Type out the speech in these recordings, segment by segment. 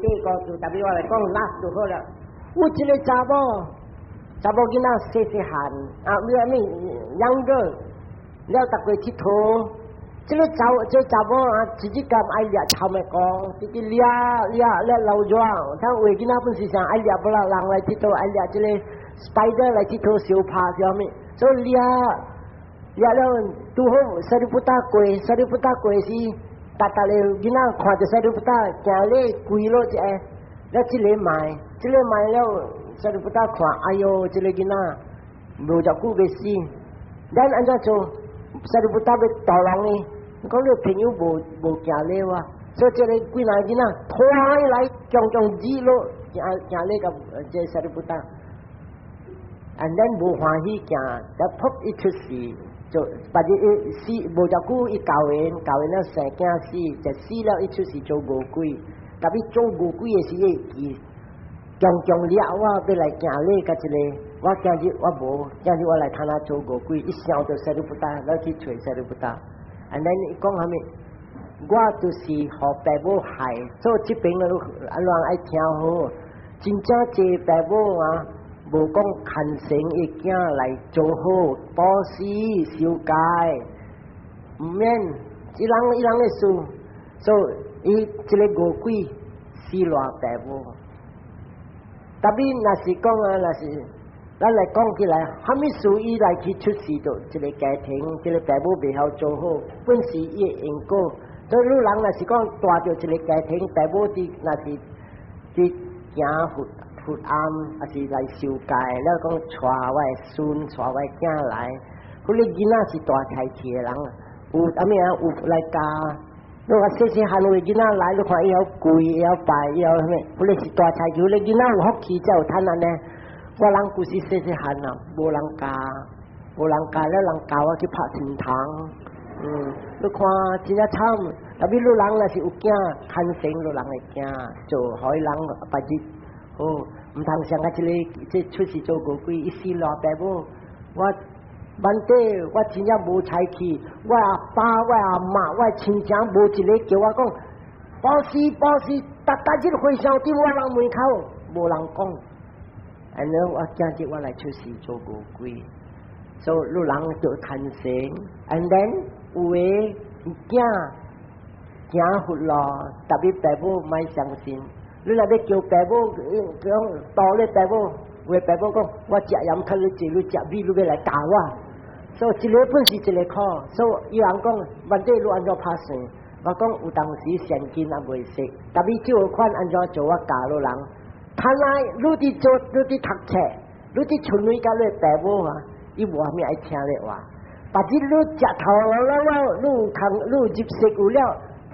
底故事，特別我來講 last 就好了。有一個查某，查某囡仔細細漢，啊，咩咩 young girl，了逐過𨑨迌，這個查這個查某啊，一日咁愛掠臭物公，直直掠掠掠老熱，他有的囡仔本是啥愛掠不啦人來𨑨迌，愛掠這個 spider 來𨑨迌相拍啥物，所以掠掠了拄好 Sariputta 過，Sariputta 過時，逐逐个囡仔看著 Sariputta 行咧跪落一下，了這個賣，這個賣了 Sariputta 看，哎喲，這個囡仔無偌久欲死，咱按怎做？Sariputta 欲屠人呢？講你朋友無無行禮哇，所以這個幾若囡仔拖來，強強擠落行行禮共這 Sariputta。And then 無歡喜行，就噗伊出世，就別日伊死無偌久，伊教緣教緣了生囝死，就死了伊出世做餓鬼。特別做餓鬼的時，伊強強掠我欲來行禮，共一個，我今日我無，今日我來通做餓鬼，伊想著 Sariputta，了去揣 Sariputta。And then 伊講啥物？我就是予爸母害，所以這邊的啊人愛聽好，真正濟爸母啊！無講牽成伊囝來做好布施受戒，毋免一人一人的事，所以伊這個餓鬼死賴爸母。特別若是講啊，若是咱來講起來，啥物事伊來去出世就一個家庭，這個爸母袂曉做好，本是伊的因果。所以汝人若是講帶著一個家庭，爸母佇若是佇行佛佛庵，抑是來受戒，了講帶我的孫，帶我的囝來，彼個囡仔是大財氣的人，有啥物啊？有來教。你話細細漢有的囡仔來，你看伊曉跪，會曉拜，會曉啥物？彼個是大財氣，彼個囡仔有福氣才有趁按呢。我人舊時細細漢啊，無人教，無人教了，人教我去拍天堂。你看真正慘，特別汝人若是有囝，牽成汝人的囝做予人別日好，毋通像啊這個這出世做餓鬼，伊死賴爸母。我萬底我真正無才氣，我阿爸、我阿媽、我親情無一個叫我講，布施布施，逐逐日回向佇我人門口，無人講。按呢我今日我來出世做餓鬼，所以汝人就牽成，and then 有的囝行佛路，特別爸母莫相信。你若欲叫爸母講道咧，爸母有的爸母講，我食鹽較你濟，你食米你欲來教我。所以一個本是一個苦，所以有人講，萬底你按怎拍算？我講有當時善根也袂熟，特別這款按怎做我教汝人。他來你佇做，你佇讀冊，你佇厝內佮你爸母啊，伊無啥物愛聽你話。別日你食頭路了了，你有空，你有入息有了，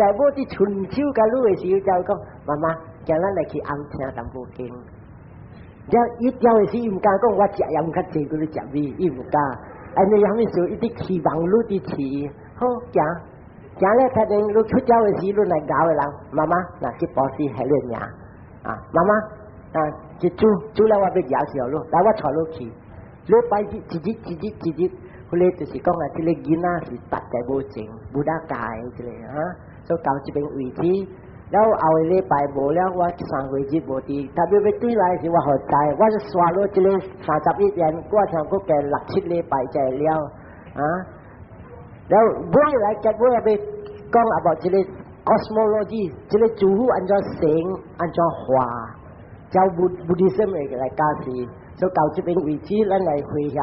爸母佇伸手共你的時候，就講媽媽，今咱來去翁聽淡薄經。了伊調的時，伊毋敢講我食鹽較濟，過你食米，伊毋敢。按呢啥物事，伊佇期望你佇飼，好行行了，睇見你出朝的時，你來𠢕的人，媽媽，若去布施彼個爾啊，媽媽啊，去煮煮了我欲舉時候，你來我帶你去，你拜日一日一日一日，彼個就是講啊，這個囡仔是達在無情，無得教的這個啊，所以到這邊為止。了後個禮拜無了，我三月日無佇，特別欲轉來時我予知，我是刷落這個31天，我聽閣加六七禮拜才會了，啊。了尾來結尾欲講啊無這個 cosmology，這個諸佛按怎成，按怎化，照 Buddhism 的來教示，所以到這邊為止，咱來回向。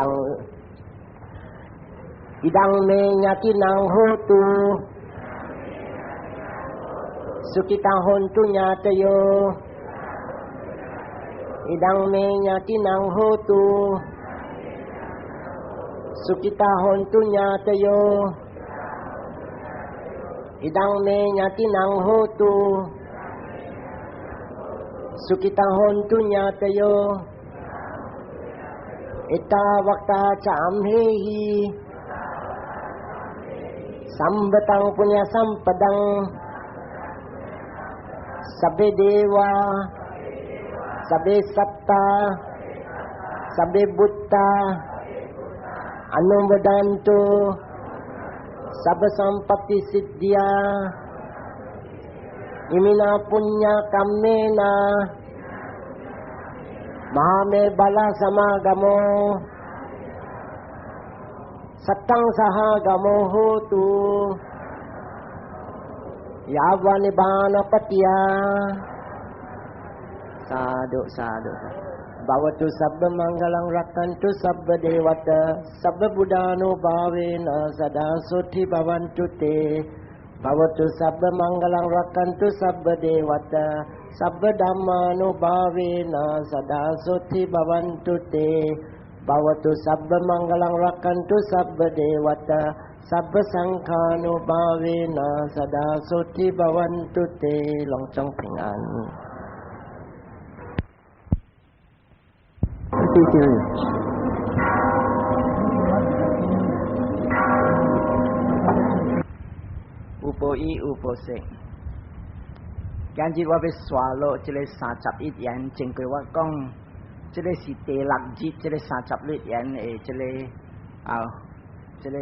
Idaṃ me ñātinam hotu Sukhitā hontu ñātayo Idaṃ me ñātinam hotu Sukhitā hontu ñātayo Idaṃ me ñātinam hotu Sukhitā hontu ñātayo Ettāvatā ca amhehi Sambhataṃ puññasampadaṃ Sabbe devā Sabbe sattā Sabbe bhūtā Anumodantu Sabba sampatti siddhiyā. อิมินาปุญญกัมเมนะมหาเมบาลาสมากโมสัตตังสหกโมโหตุยาวานิบานปฏิยา Sadhu sadhu. Bhavatu sabba mangalang rakkantu sabba devata sabba buddhanu bhavena sada sothi bhavantu te. Bhavatu sabba mangalang rakkantu sabba devata sabba dhammanu bhavena sada sothi bhavantu te. Bhavatu sabba mangalang rakkantu sabba devata sabba sanghanu bhavena sada sothi bhavantu te. 攏總平安。對對。有報以有報說，今日我欲紲落這个三十一言，前過我講，這个是第六日，這个三十一言的這个啊，這个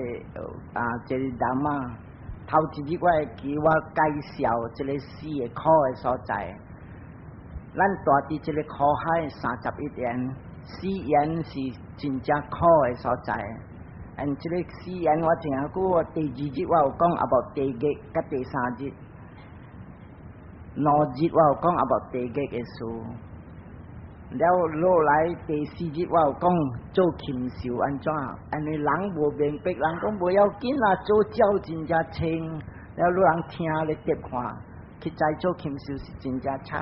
啊，這个 Dhamma。頭一日我會記我介紹這个四个苦的所在，咱住佇這个苦海三十一言。四緣是真正苦的所在，嗯，這个四緣我前下久，第二日我有講 about 地獄，佮第三日，兩日我有講 about 地獄的事，了落來第四日我有講做禽獸按怎，因為人無明白，人講無要緊啦，做鳥真正清，了汝人聽咧得看，去知做禽獸是真正慘。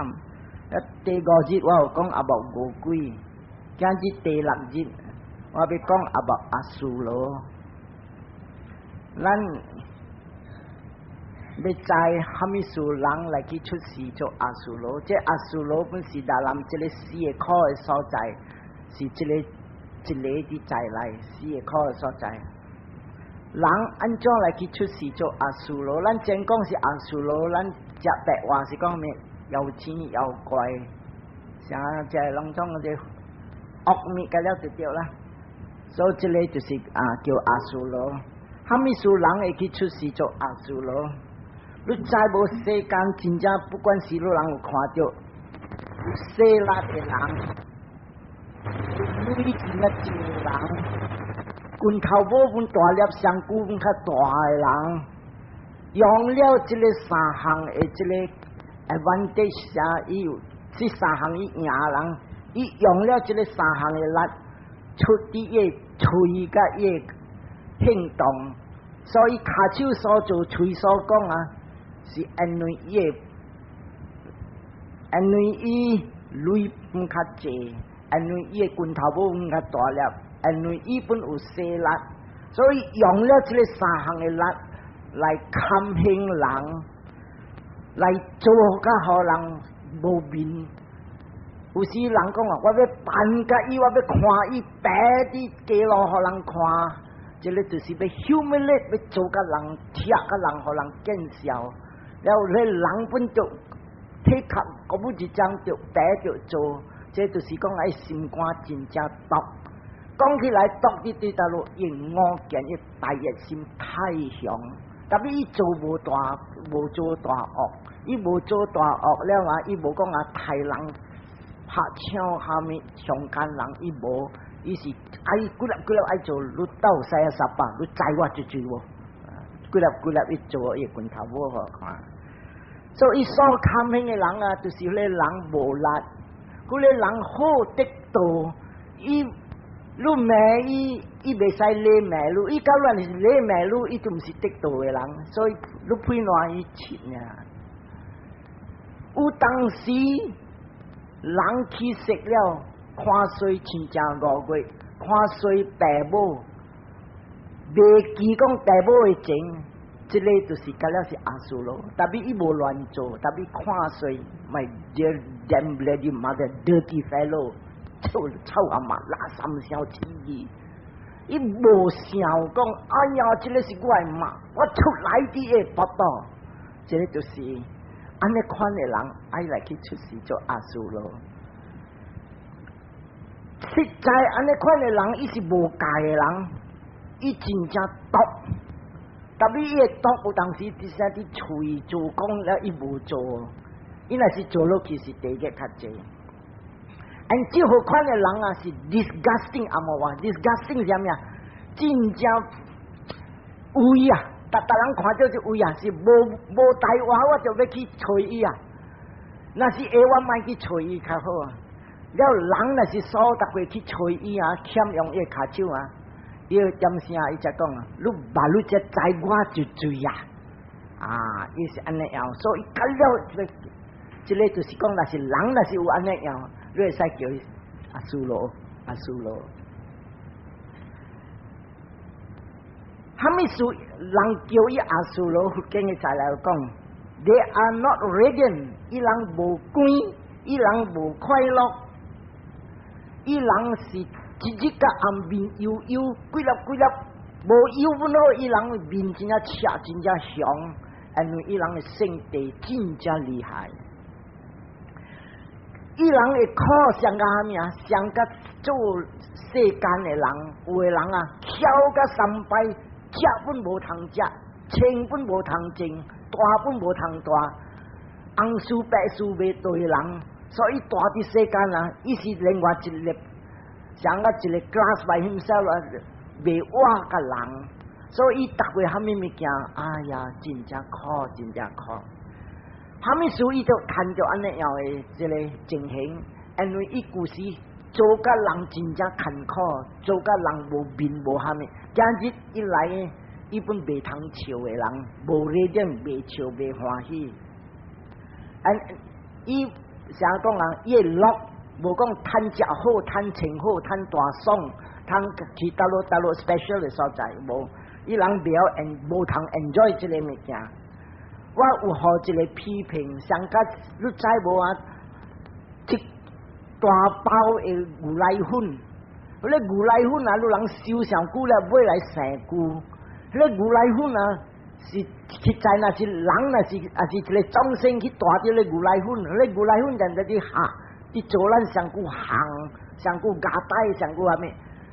了第五日我有講 about 餓鬼。今日第六日，我欲講 about 阿修羅。咱欲知蝦米事人來去出世做阿修羅？這阿修羅本是達南這个四个苦的所在，是這个一个佇在內四个苦的所在。人按怎來去出世做阿修羅？咱真講是阿修羅，咱食白話是講咩？妖精妖怪，啥這攏總這惡物個了就對啦。所以這个就是啊叫阿修羅。蝦米事人會去出世做阿修羅？你知無世間真正不管是汝人有看著，有勢力的人，有鐳真正濟人，拳頭母阮大粒，身軀阮較大的人，用了這个三項的這个 advantage 啊，伊有這三項伊贏人，伊用了這个三項的力，出佇伊喙佮伊行動，所以跤手所做，喙所講啊，是因為伊的，因為伊鐳毋較濟，因為伊的拳頭母較大粒，因為伊本有勢力，所以用了這个三項的力來堪興人，來做甲予人無面。有時人講啊，我欲扮佮伊，我欲看伊白佇街路予人看，這个就是欲 humiliate，欲做佮人拆佮人，予人見笑。了彼人本就體殼，閣本一張就白就做，這就是講愛心肝真正毒。講起來毒佇對佗落用五見伊大業心太強，特別伊做無大，無做大惡，伊無做大惡了啊，伊無講啊刣人拍槍蝦米強姦人，伊無，伊是愛幾粒幾粒愛做，你鬥使啊十百，你知我就做無？幾粒幾粒伊做伊拳頭母予看。所以所堪興的人啊，就是彼个人無力，彼个人好得道，伊你罵伊，伊袂使禮罵你，伊假如是禮罵你，伊就毋是得道的人，所以你配爛伊切爾。有當時人去識了，看衰親像五月，看衰爸母，袂記講爸母的情。這个就是敢了是阿修羅，特別伊無亂做，特別看衰，my dear damn bloody mother dirty fellow，臭臭阿媽垃圾小氣字，伊無想講，哎呀，這个是我的媽，我出來佇的腹肚，這个就是按呢款的人愛來去出世做阿修羅。實在按呢款的人，伊是無戒的人，伊真正毒。但伊的毒有當時佇啥佇喙做工了，伊無做，伊若是做落去是地獄較濟。按這號款的人啊，是 disgusting 紅毛話，disgusting 是啥物啊？真正畏啊！逐逐人看著就畏啊，是無無大話我就欲去揣伊啊。若是會我莫去揣伊較好啊。了人若是數逐過去揣伊啊，欠用伊跤手啊，伊會點聲伊才講啊，你把你這知我就醉啊！啊，伊是按呢樣，所以到了這個，這個就是講，若是人若是有按呢樣，你會使叫伊阿蘇羅，阿蘇羅。啥物事人叫伊阿蘇羅？佛經的材料講，They are not radiant，伊人無光，伊人無快樂，伊人是一日到暗面憂憂，幾粒幾粒無憂本好，伊人面真正赤，真正雄，因為伊人的性地真正厲害。伊人會苦上甲啥物啊？上甲做世間的人，有的人啊，翹甲三擺，食本無通食，穿本無通穿，大本無通大，紅事白事袂對人，所以蹛佇世間啊，伊是另外一粒，像個一個 class by himself 啊，袂活個人，所以伊逐過啥物物件，哎呀，真正苦，真正苦。啥物事伊就趁著按呢樣的這個情形，因為伊舊時做甲人真正艱苦，做甲人無面無蝦米。今日一來，伊本袂通笑的人，無熱點，袂笑袂歡喜。按伊啥講啊？伊會樂，無講趁食好、趁穿好、趁大爽、通去佗落佗落 special 的所在，無。伊人袂曉 en 無通 enjoy 這個物件。我有予一個批評，上甲你知無啊？一大包的牛奶粉，彼個牛奶粉啊，你人收上久了買來生舊，彼個牛奶粉啊，是實在若是人若是抑是一個眾生去帶著咧牛奶粉，彼個牛奶粉人在佇下，佇做咱上久紅，上久牙帶，上久啥物，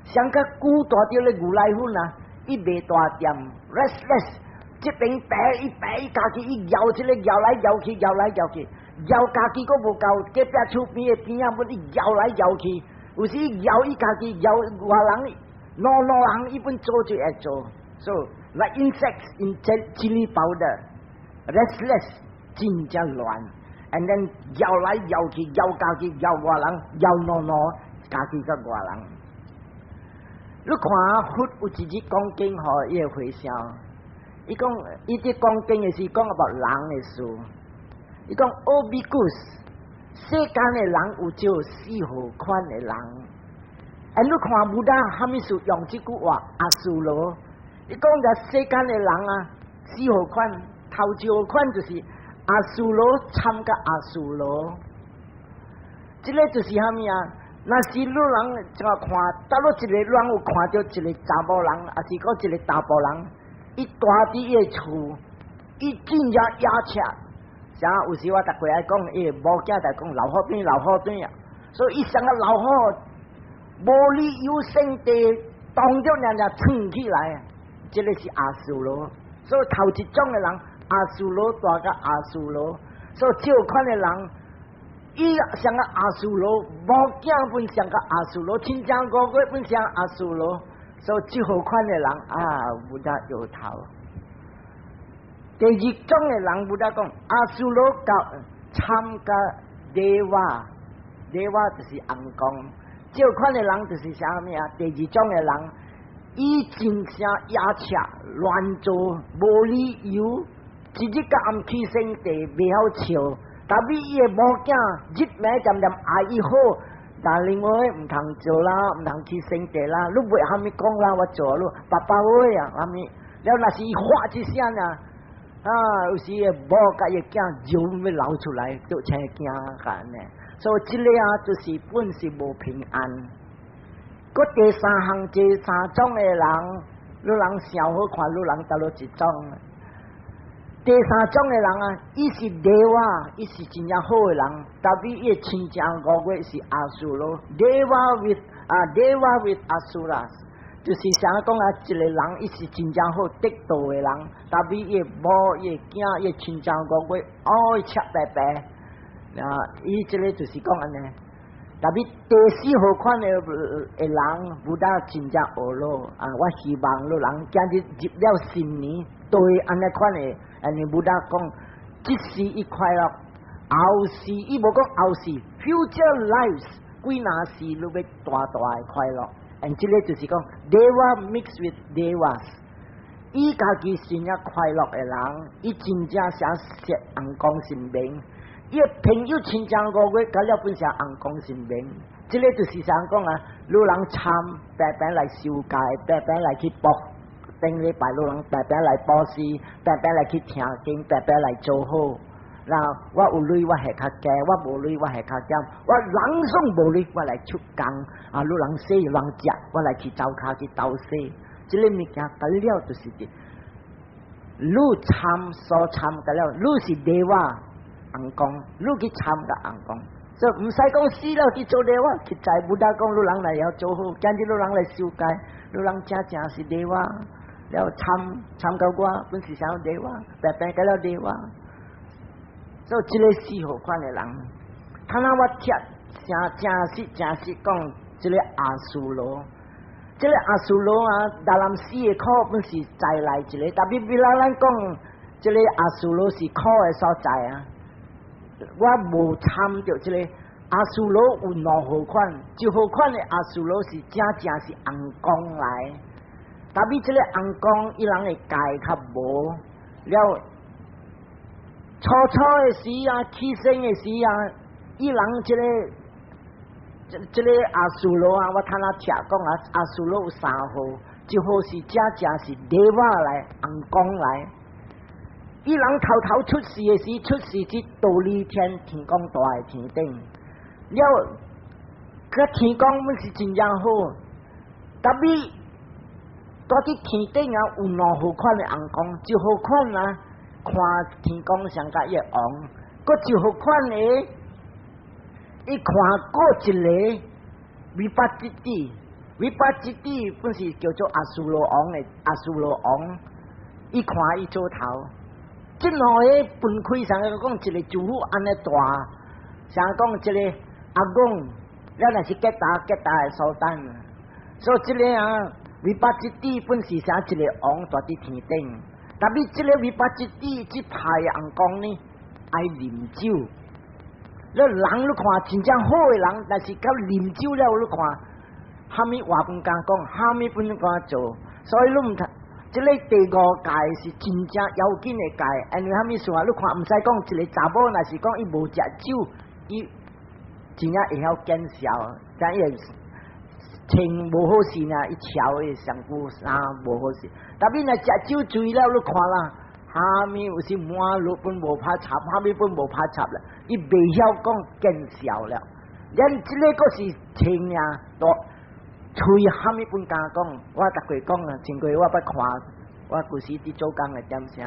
上較久帶著咧牛奶粉啊，伊袂大掂，restless。這邊白伊白伊家己伊搖這個搖來搖去，搖來搖去，搖家己閣無夠，隔壁厝邊的邊仔本伊搖來搖去，有時搖伊家己搖外人，兩兩人伊本做就會做，so like insects in chili powder，restless 真正亂，and then 搖來搖去，搖家己搖外人，搖兩兩家己佮外人。你看佛有一日講經予伊的和尚。伊講，伊佇講經的是講about 人的事。伊講，O bhikkhus，世間的人有這四號款的人。哎，你看 Buddha 啥物事用這句話？阿蘇羅，伊講這世間的人啊，四號款，頭一號款就是阿蘇羅參加阿蘇羅。這個就是啥物啊？若是你人怎看，佗落一個人有看著一個查某人，抑是講一個查埔人？伊蹛佇伊的厝，伊真正野赤。像有時我逐過愛講，伊的某囝就講老虎轉老虎轉啊，所以伊像個老虎，無理由性地當著人家撐起來，這個是阿蘇羅。所以頭一種的人，阿蘇羅大甲阿蘇羅，所以這款的人，伊像個阿蘇羅，某囝本像個阿蘇羅，親像五個本像阿蘇羅。所以這號款的人啊，Buddha 搖頭。第二種的人，Buddha 講阿蘇羅教參加 Deva，Deva 就是尪公。這款的人就是啥物啊？第二種的人，伊真正野赤亂做，無理由，一日到暗起身地袂曉笑，但是伊的某囝日暝漸漸愛伊好。但另外毋通做啦，毋通去聖地啦，你袂蝦米講啦，我做你爸爸會啊，蝦米？了若是伊發一聲啊，啊，有時某共伊囝尿欲流出來，就青驚干呢。所以這個啊，就是本是無平安。閣第三項，這三種的人，你人想好看，你人佗落一種。第三種的人啊，伊是 Deva，伊是真正好的人，但是伊的親情五月是阿蘇羅，Deva with 啊，Deva with Asuras，就是啥講啊？一個人伊是真正好得道的人，但伊的某、伊的囝、伊的親像五月，哦，伊赤白白，啊，伊這個就是講按呢。但伊第四號款的人，Buddha 真正學咯啊！我希望汝人今日入了新年，對按呢款的，按呢 Buddha 講，這世伊快樂，後世伊無講後世，future lives 幾若世汝欲大大的快樂。And 這個就是講，Deva mix with Devas，伊家己是一快樂的人，伊真正想說尪公神明，伊的朋友親像五月，佮了本是尪公神明。這個就是啥講啊？汝人參白白來修戒，白白來去卜，頂禮拜汝人白白來布施，白白來去聽經，白白來做好。那我有鐳我還較加，我無鐳我還較減，我人攏無鐳我來出工啊！汝人洗人食，我來去灶跤去斗洗，這個物件得了就是的。汝參所參得了，汝是 Deva 尪公，汝去參共尪公，所以毋使講死了去做 Deva，實在 Buddha 講汝人來會曉做好，今日汝人來修戒，汝人真正是 Deva，了參參到我本是啥 Deva，白白得了 Deva。所以這個四號款的人，他那我聽真真實真實講，這個阿蘇羅，這個阿蘇羅啊，達南四個苦本是在來一個，特別比咱咱講，這個阿蘇羅是苦的所在啊。我無參著這個阿蘇羅有兩號款，一號款的阿蘇羅是真正是尪公來，特別這個尪公伊人的戒較無了。初初的時啊，起生的時啊，伊人這個這個阿蘇羅啊，我聽他聽講啊，阿蘇羅有三號，一號是真正是 Deva 來，尪公來。伊人頭頭出世的時，出世佇忉利天天宮大的天頂，了，個天宮本是真正好，特別蹛佇天頂啊，有兩號款的尪公，一號款啊，看天宮上佮伊個王，閣一號款的，伊看過一個 Vepacitti，Vepacitti 本是叫做阿蘇羅王的阿蘇羅王，伊看伊做頭，這兩個分開上個講一個祖父按呢大，像講一個阿公，了若是吉達吉達的蘇丹，所以這個啊，Vepacitti 本是啥一個王蹛佇天頂。特別這個 Vepacitti 這派尪公呢，愛啉酒。你人你看真正好的人，但是到啉酒了你看，蝦米話毋敢講，蝦米毋敢做，所以你毋睇。這個第五界是真正要緊的界，因為蝦米事啊？你看毋使講一個查某，若是講伊無食酒，伊真正會曉見笑，但伊會穿無好勢呢，伊穿的上久衫無好勢。特別若食酒醉了，你看啦，蝦米有時滿路本無拍插，蝦米本無拍插啦，伊袂曉講見笑了。咱這個閣是穿啊，大喙蝦米本敢講，我逐過講啊，前過我捌看，我舊時佇做工的點聲，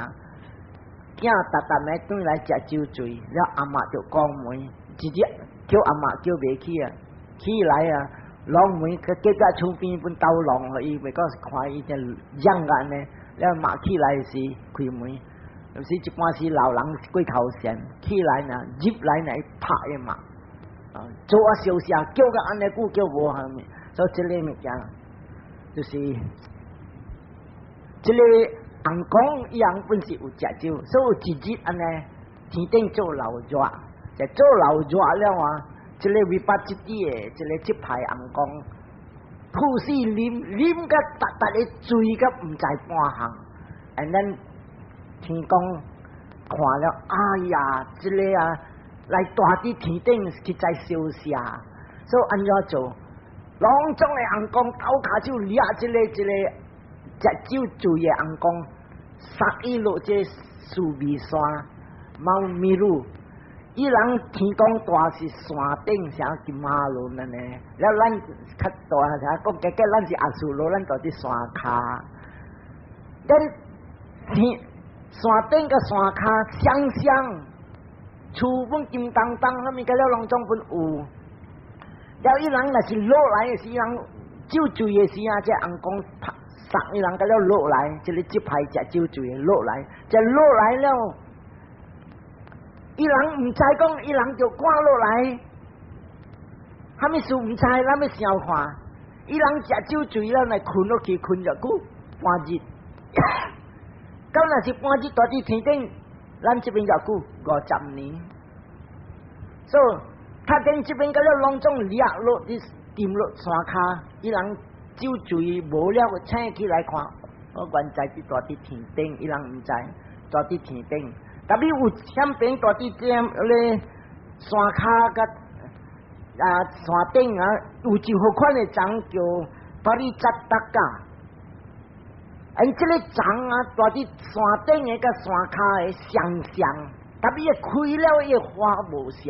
囝逐逐暝轉來食酒醉，了阿嬤就關門，直接叫阿嬤叫袂起啊，起來啊，攏門佢隔壁厝邊本鬥狼，伊袂講看伊只樣按呢，了媽起來時開門，有時一般是老人過頭閒，起來呢入來呢拍伊嘛，啊做啊小聲叫甲按呢久叫無蝦米，所以這個物件就是這個尪公伊人本是有食酒，所以有一日按呢天頂做老熱，就做老熱了啊。這個 Vepacitti 的，這個這派尪公，吐死啉啉甲逐逐個醉甲毋知半項，and then 天公看了，哎呀，這個啊來蹛佇天頂實在燒聲，所以按怎做？攏總的尪公鬥跤手掠這個食酒醉的尪公，殺伊落這須彌山，Mount Meru。伊人天公蹛是山頂，像金馬崙按呢，了咱較大啥講，結果咱是阿蘇羅，咱蹛佇山跤。咱天山頂佮山跤相像，厝本金當當，啥物個了攏總本有。了伊人若是落來的時，人酒醉的時啊，這尪公殺伊人佮了落來，這個這派食酒醉的落來，這落來了，伊人毋知講，伊人就趕落來，啥物事毋知，咱欲想看，伊人食酒醉了，來睏落去，睏偌久半日，到若是半日蹛佇天頂，咱這邊偌久50年，所以較頂這邊佮了攏總掠落佇沉落山跤，伊人酒醉無了，醒起來看，我原在佇蹛佇天頂，伊人毋知蹛佇天頂，特別有險邊蹛佇這咧山跤佮啊山頂啊，有一號款的蟲叫 Pāricchattaka。因這個蟲啊，蹛佇山頂的佮山跤的相像，特別伊開了伊花無像。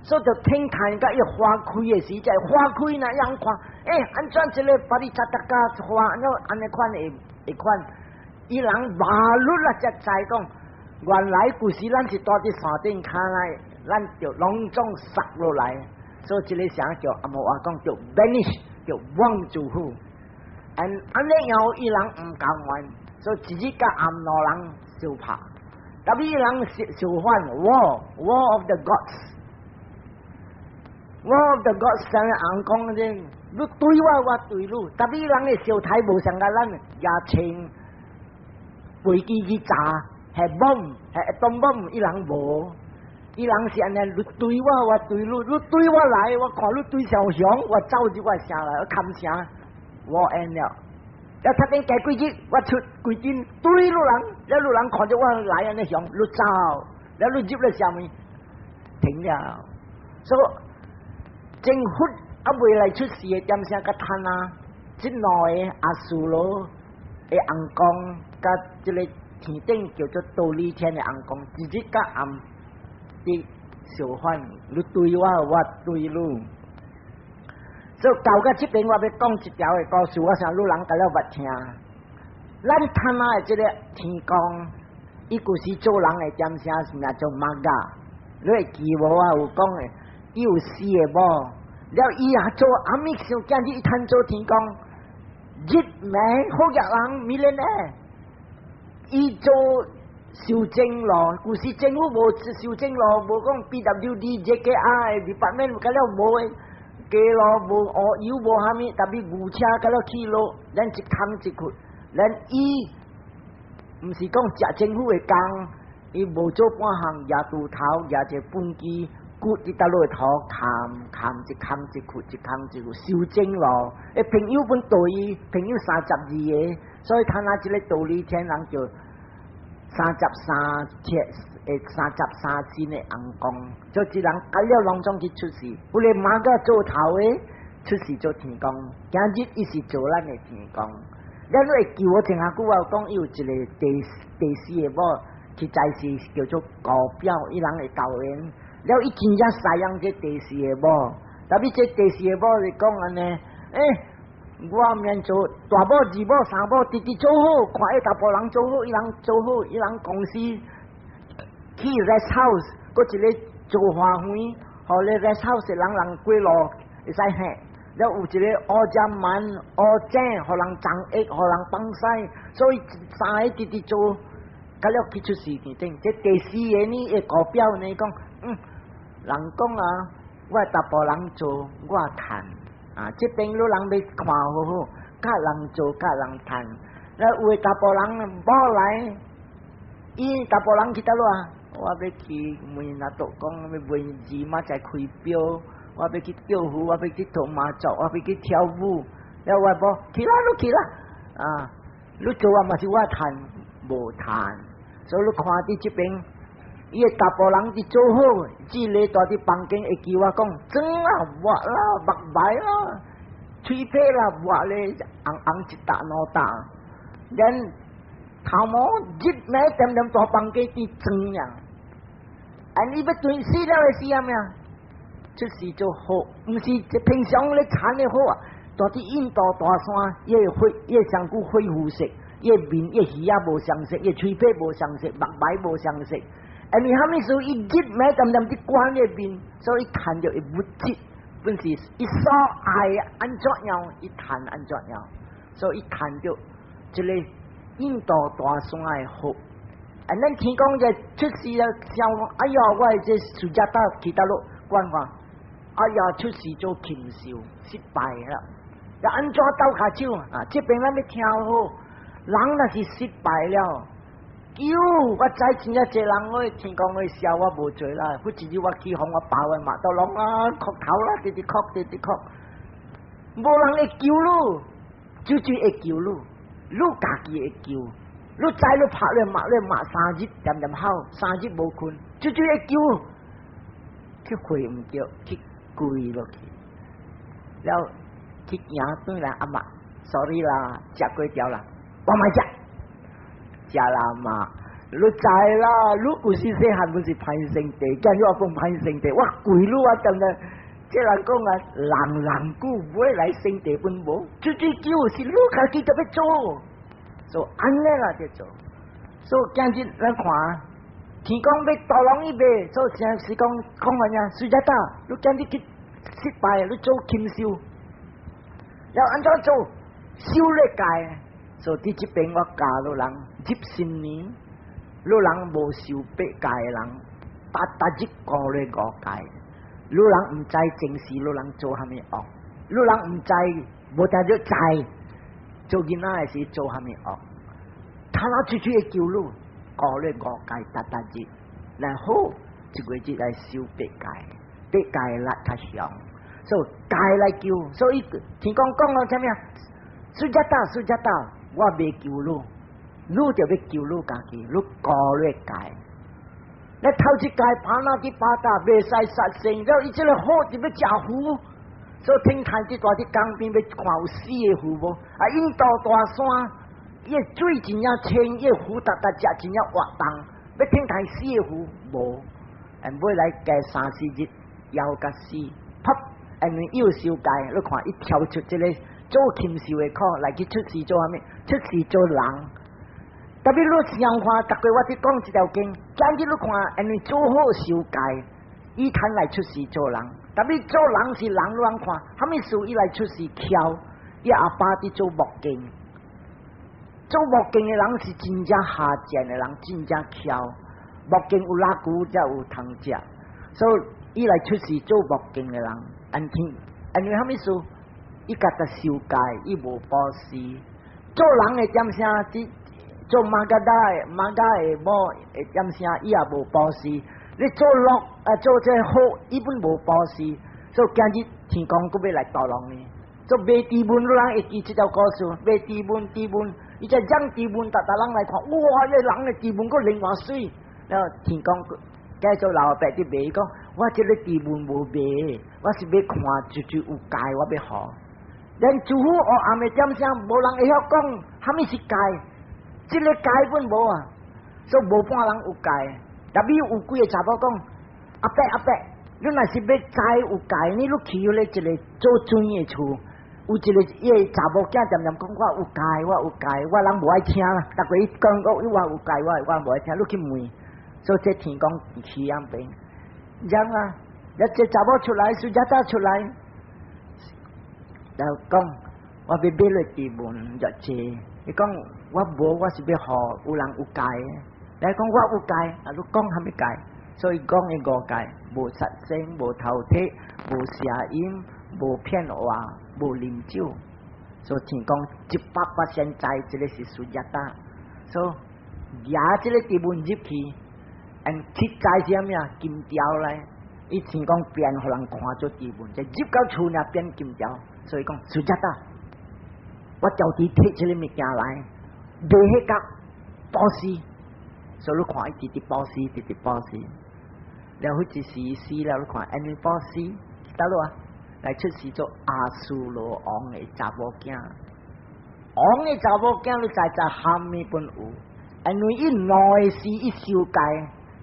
所以就天看佮伊花開的時，這花開那樣看，欸，按怎這個 Pāricchattaka 花，按怎按呢款會會款？伊人馬路啊，才知講，原來舊時咱是蹛佇山頂跤來，咱就攏總殺落來。所以這個啥叫阿摩話講叫 vanish，叫忘住虎。按按呢樣伊人毋甘願，所以一日佮暗兩人相拍，特別伊人相反，war of the gods。War of the gods 啥尪公這，你對我，我對你。特別人的相刣無像佮咱舉槍飛機去炸，係 bomb，係 atom bomb，伊人無，伊人是按呢，你對我，我對你，你對我來，我看你對上雄，我走入我城來，我砍城，我贏了。了頭頂過幾日，我出幾陣對你人，了你人看著我來按呢雄，你走，了你入了啥物？停了，所以政府猶未來出世的點聲佮趁啊，這兩個阿修羅的尪公，佮這個天頂叫做忉利天的尪公，一日佮暗佇相反，你對我，我對你。所以到到這邊，我欲講一條的故事，我想汝人佮了捌聽。咱他媽的這個天公，伊舊時做人的點聲是名做 Magha，你會記無啊？有講的，伊有四個某，了伊也做阿彌想今日伊趁做天公，日暝好額人 millionaire，伊做修正路，舊時政府無修正路，無講 PWD、JKR department 佮了無的。街路無烏油無蝦米，特別牛車佮了去路，咱一空一窟，咱伊毋是講食政府的工，伊無做半項，舉鋤頭，舉一個畚箕，骨佇倒落頭，砍砍一空一窟，一空一窟，修正路。欸，朋友本對伊，朋友32個，所以他那這個忉利天人叫三十三天，欸，三十三仙的尪公，做這人佮了攏總去出世，有個 Magha 做頭的出世做天公，今日伊是做咱的天公。咱會記我聽下久我講，伊有一個第四個某，實在是叫做高表，伊人會教緣。了伊真正赡養這第四個某，特別這第四個某是講按呢，欸，我免做大某、二某、三某，直直做好，看伊查埔人做好，伊人做好，伊人公司起 rest house，閣一個做花園，予咧 rest house 人人過路會使行。了有一個烏遮鰻、烏井，予人種藥，予人放屎，所以三個直直做，佮了去出世天頂。這第四個呢，會高表呢講，人講啊，我查埔人做，我趁啊，這邊汝人欲看好好，佮人做，佮人趁。那有的查埔人無來，伊查埔人去佗落啊？我欲去問拿督公，欲問字媽在開表，我欲去釣魚，我欲去投麻將，我欲去跳舞。了我無去啦，你去啦，啊，你做啊嘛是我趁，無趁。所以你看佇這邊，伊个查埔人佇做好，這個蹛佇房間會記我講，妝啦、抹啦、目眉啦、喙皮啦，抹咧紅紅一沓兩沓，連頭毛日暝點點蹛房間佇妝呀。啊！你欲對死了的時啊咩？出世做好，毋是平常咧產的好啊。蹛佇印度大山，伊個灰，伊個身軀灰膚色，伊個面，伊個耳仔無相色，伊個喙皮無相色，目眉無相色。因為蝦米事？伊日暝點點佇管伊面，所以趁著伊物質，本是伊所愛按怎樣，伊趁按怎樣，所以伊趁著這个印度大山的福。啊，咱天公就出世了，想哎呀，我的這暑假到去佗落觀看，哎呀，出世做禽獸，失敗啦！又按怎鬥跤手啊？這邊咱欲聽好，人若是失敗了，救我知真正濟人，我聽講我笑我無做啦。忽一日我去予我爸的罵到攏啊，哭頭啦，直直哭，直直哭，無人會救你，就就會救你，你家己會救。你知你拍咧罵咧罵3日，恬恬哭，三日無睏，就就會救，去回毋著，去跪落去，了去行轉來阿媽，sorry 啦，食粿條啦，我莫食，食啦嘛，你知啦，你有時細漢本是歹性地，今日我講歹性地，我跪你我感覺，這人講啊，人人久尾來聖地本無，就就救是你家己特別做。做按呢啦就做，所以今日咱看，天公欲渡人伊袂，所以成是講講乜嘢？蘇家達，你今日去失敗，你做禽獸，要按怎做？修咧戒，所以佇這邊我教你人入新年，你人無受八戒的人，逐逐日過咧五戒，你人毋知前世你人做蝦米惡，你人毋知無定著知。做囡仔的時做蝦米惡，他那出去會救你，過咧五戒逐逐日，然後一個月來修八戒，八戒力較強，所以戒來救，所以天公講了啥物啊？蘇家達，蘇家達，我袂救你，你就欲救你家己，你過咧戒。你頭一戒巴拿蒂巴達袂使殺生，了伊這个好就欲食魚。所以天台佇大佇江邊欲看有死的魚無？啊，印度大山，伊的水真正清，伊的魚逐逐食真正活動，欲天台死的魚無，尾來加三四日，枵甲死，啪！因為伊有修戒，你看伊跳出這个做禽獸的苦，來去出世做啥物？出世做人。特別你想看，逐個我佇講這條經，今日你看，因為做好修戒，伊通來出世做人。特別做人是人，你通看，啥物事伊來出世巧，伊阿爸佇做木匠，做木匠的人是真正下賤的人，真正巧。木匠有拉骨才有通食，所以伊來出世做木匠的人，按天，因為啥物事？伊家己修戒，伊無布施。做人的點聲，做馬家達的馬家的某的點聲，伊也無布施。你做樂啊，做這好，伊本無布施，所以今日天公閣欲來渡人呢。做賣豬瘟，你人會記這條故事？賣豬瘟，豬瘟，伊這養豬瘟，逐逐人來看，哇！這人的豬瘟閣另外媠。然後天公繼續老伯佇賣，伊講我這个豬瘟無賣，我是欲看就就有戒，我欲予。連師父黑暗的點聲，無人會曉講，啥物是戒？這个戒本無啊，所以無半人有戒。特別有幾个查某講，阿伯阿伯，你若是欲知有戒，你去彼个一个做水的厝，有一个伊个查某囝恬恬講我有戒，我有戒，我人無愛聽啦。逐個伊講講我有戒，我我無愛聽，你去問。所以這天公去遐邊，然啊，一隻查某出來，蘇家達出來，然後講我欲買落豬瘟就借，伊講我無，我是欲予有人有戒。來講我有戒，啊，你講蝦米戒？所以講的五戒：無殺生、無偷提、無邪淫、無騙話、無啉酒。所以天公100%知這个是蘇家達，所以舉這个豬瘟入去，嗯，去知啥物啊？金條來，伊天公變予人看做豬瘟，就入到厝呢變金條，所以講蘇家達，我家己提這个物件來，賣彼個布施。所以你看伊直直布施，直直布施，了彼一時死了，你看按呢布施，佗落啊？來出世做阿修羅王的查某囝，王的查某囝你知知蝦米本有？因為伊兩个時伊修戒，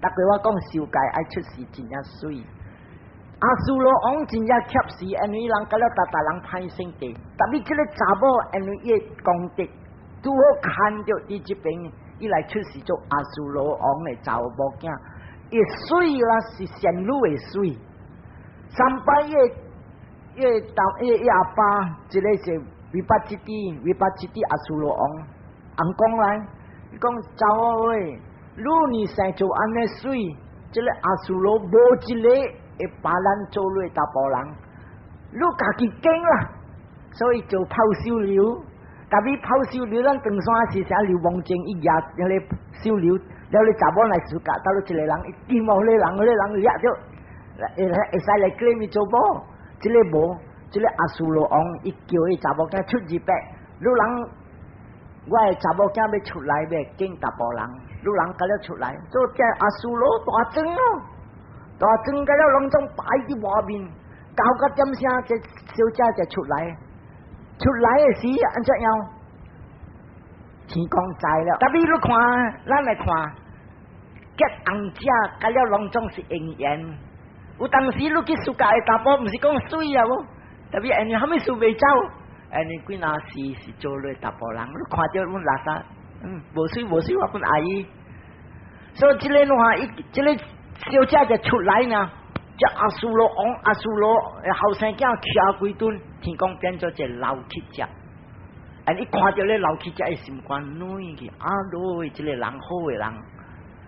逐個我講修戒愛出世真正媠。阿修羅王真正怯死，因為人甲了逐逐人歹性地，特別這个查某，因為伊的功德拄好牽著佇這邊。伊來出世做阿修羅王的查某囝，伊媠啦是仙女的媠，三擺伊伊當伊伊阿爸，一个是 Vepacitti，Vepacitti 阿蘇羅王，翁講來，伊講查某喂，你呢生做按呢媠，這个阿蘇羅無一个會把咱做你查埔人，你家己揀啦，所以做泡銹流，但欲泡銹流，咱長山時啥劉王正伊舉彼个銹流，了你查某來出嫁，到了一个人，伊見無彼个人，彼个人掠著，會會使來叫伊做某，這个無，這个阿蘇羅王伊叫伊查某囝出入白，你人我的查某囝欲出來欲揀查埔人，你人共了出來，做這阿蘇羅大裝咯，大裝共了攏總擺佇外面，九個點聲，這小姐就出來，出來的時按怎樣？天公知了，但欲你看，咱來看，結紅者共了攏總是姻緣。有當時你去出嫁的查埔，毋是講媠啊無，但欲因為啥物事袂走，因為幾若時是做你查埔人，你看著阮垃圾，無媠無媠，我本愛伊。所以這个話，伊這个小姐就出來呢，這阿蘇羅王阿蘇羅後生囝徛幾頓，天公變做一個老乞食。啊！伊看著咧老乞食，伊心肝軟去，啊嘍，這个人好的人，